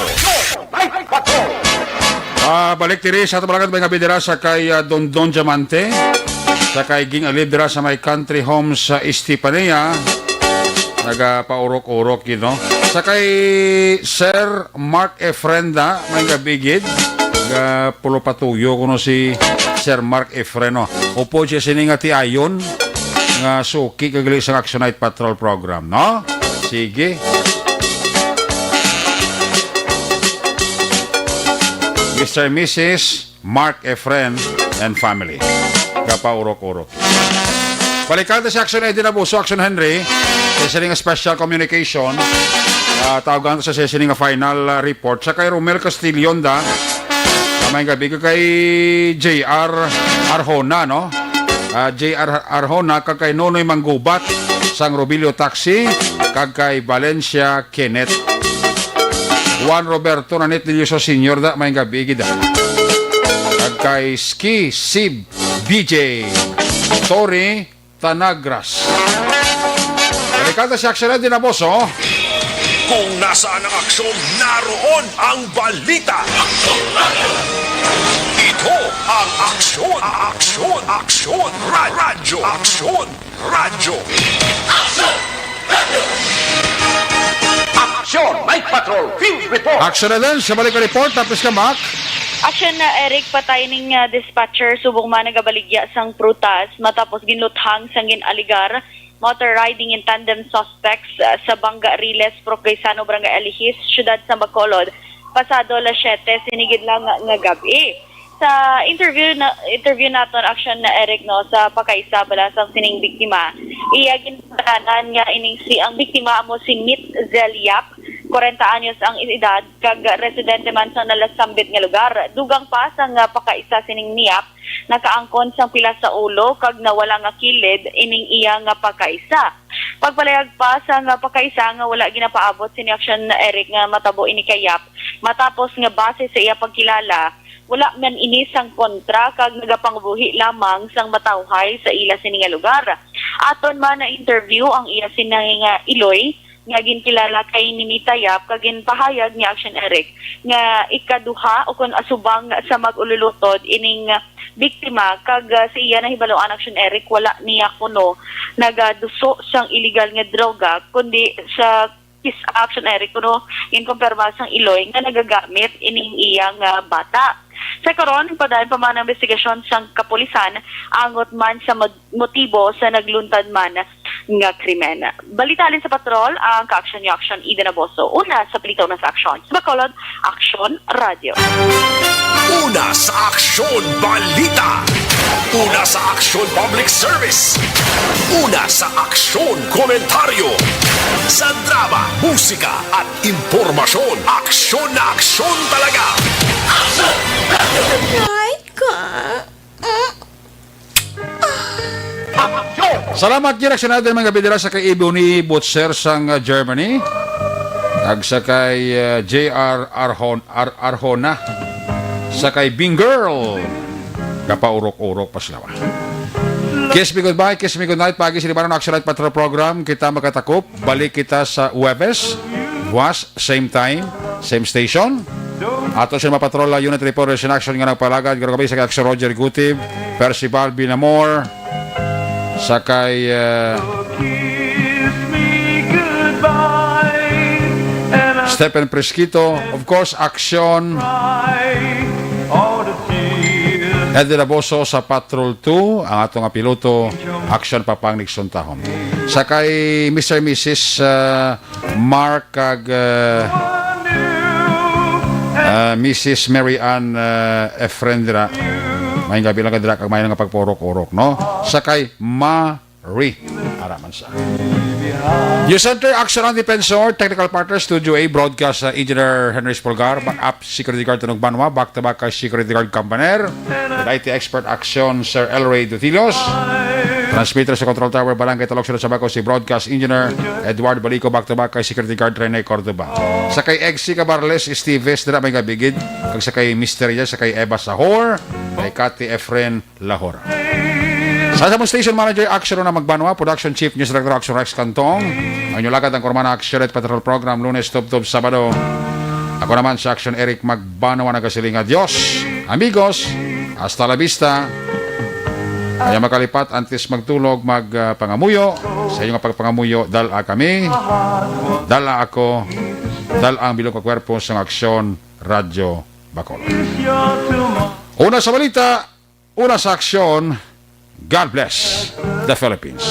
Ah, balik diri sa tabalagan, mga bidira sa kay, ah, Dondon Diamante, sa kay Ging Alib dira sa may Country Homes sa Estepania. Nagapaurok-urok gid, no? Sa kay Sir Mark Efren da, may gabi gid. Ga pulo patuyo kuno si Sir Mark Efren, no? Upod siya sini nga tiayon nga suki kag gali sang Action Night Patrol program, no? Sige. Mister and Missus Mark Efren and family. Gapaurok-urok. Balikan ta si Action Eddie Nabuso, Action Henry. Sa sining special communication, ah, tawgan ta sa sining final, ah, report. Sa kay Romel Castillo, da. May gabi ko kay J R Arjona, no? Ah, J R Arjona, kag kay Nonoy Manggubat, sang Robilio Taxi, kag kay Valencia Kenneth. Juan Roberto Nanit Dilioso Senior da, may gabi gid, ah. Kag kay Ski Sib D J Tori Tanagras. Delikado si Action Eddie Naboso. Kung nasaan ang aksyon, naroon ang balita. Ito ang Aksyon, Aksyon, Aksyon, Ra-, Radyo, Aksyon, Radyo. Aksyon! Aksyon! Night Patrol Field Report! Action na din sa balik report. Tapos ka, Mac? Action na, Eric. Patay ning, ah, dispatcher subong man nagabaligya sang prutas matapos ginluthang sang gin-aligar motor riding in tandem suspects, ah, sa Bangga Riles, Purok Gaisano, Barangay Alihis, Siyudad sa Bacolod, pasado alas siyete sinigid lang nga, nga gab-i. Sa interview na, interview naton, Action na Eric, no, sa pakaisa bala sang sining biktima, iya ginpangalanan nga ining si, ang biktima amo si Mit Zeliap, kwarenta anyos ang edad, kag residente man sa nalasambit nga lugar. Dugang pa sang pakaisa sining niyap, nakaangkon sang pila sa ulo kag nawala nga kilid ining iya nga pakaisa. Pagpalayag pa sang pakaisa nga wala ginapaabot sini, Action Eric, nga matabo ini kay Yap, matapos nga base sa iya pagkilala, wala man ini sang kontra kag nagapangubuhi lamang sang matawhay sa ila sini nga lugar. Aton man na-interview ang iya sini nga iloy, nga ginkilala kay Ninita Yap, kag ginpahayag ni Action Eric nga ikaduha o kon asubang sa mag-ululutod ining biktima, kag, ah, sa iya nahibaluan, Action Eric, wala niya kuno nagaduso sang illegal nga droga, kundi sa kis-, Action Eric, kuno ginkumpirma sang iloy nga nagagamit ining iya nga bata. Sa karon, padayon pa man ang investigasyon sang kapulisan angot man sa mod-, motibo sa nagluntad man nga krimen. Balita halin sa patrol, ang ka-action niyo, Action Eden Aboso. Una sa balita, una sa aksyon. Sa Bacolod, Action Radio. Una sa aksyon, balita. Una sa aksyon, public service. Una sa aksyon, komentaryo. Sa drama, musika, at impormasyon, aksyon na aksyon talaga. Aksyon! Ay, ka. Salamat, Kira. Sa natin mga bidira sa kay Ebony Butcher sang, uh, Germany. Kag sa kay, uh, J R Arhon-, Ar-, Arjona. Sa kay Bing Girl. Kapaurok-urok pa sila. Kiss me goodbye, kiss me goodnight. Pagi sa Libanon Action Light Patrol Program. Kita makatakop. Balik kita sa Huwebes. Buwas, same time, same station. Ato sa mga patrol, uh, unit reporters in action nga nagpalagad, garo kami sa kay Axel Roger Gutib, Percival Binamor, sa kay, uh, Stephen Presquito, of course, Action. Eddie Laboso sa Patrol two, ang ato nga piloto, Action Papang Nixon Tahom. Sa kay Mister Missus, uh, Mark kag, uh, uh, Missus Mary Ann, uh, Efren dira. May gabi lang ka dira kag may nga pagpaurok-urok, no? Sa kay Ma Ri. Araman sa News Center, Action ang Defensor, Technical Partner, Studio A, Broadcast, uh, Engineer Henry Spolgar, Backup Security Guard Tunog Banwa, Back to Back kay Security Guard Campaner, with I T Expert Action, Sir Elray Dutilos, Transmitter sa Control Tower, Barangay Talok, Sunod sa Bako, si Broadcast Engineer Edward Balico, Back to Back kay Security Guard Rene Cordoba. Sa kay Eggsy Cabarles Esteves, dira may gabigid, kag sa kay Misteria, sa kay Eva Sahor, kay Cathy Efren, Lahora. Sa, sa among station manager, Action Rona Magbanwa, production chief, news director, Action Rex Cantong. Ang inyong lagad ang Kurmana Action at Patrol Program, Lunes, Tubtob, Sabado. Ako naman si Action Eric Magbanwa, nagasiling nga, "Dios, amigos, hasta la vista." Ayaw makalipat, antes magtulog, mag, ah, pangamuyo. Sa inyong pagpangamuyo, dala kami, dala ako, dala ang bilog nga kwerpo sa Action Radyo Bacolod. Una sa balita, Una sa aksyon, God bless the Philippines.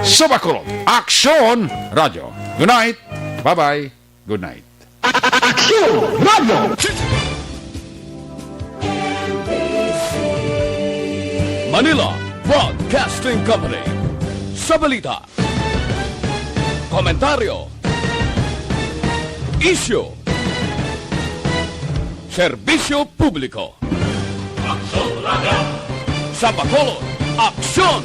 Sa Bacolod, Aksyon Radyo. Good night. Bye-bye. Good night. Aksyon Radyo. Manila Broadcasting Company. Sa balita, komentaryo, isyu, serbisyo publiko. Sa Bacolod, Aksyon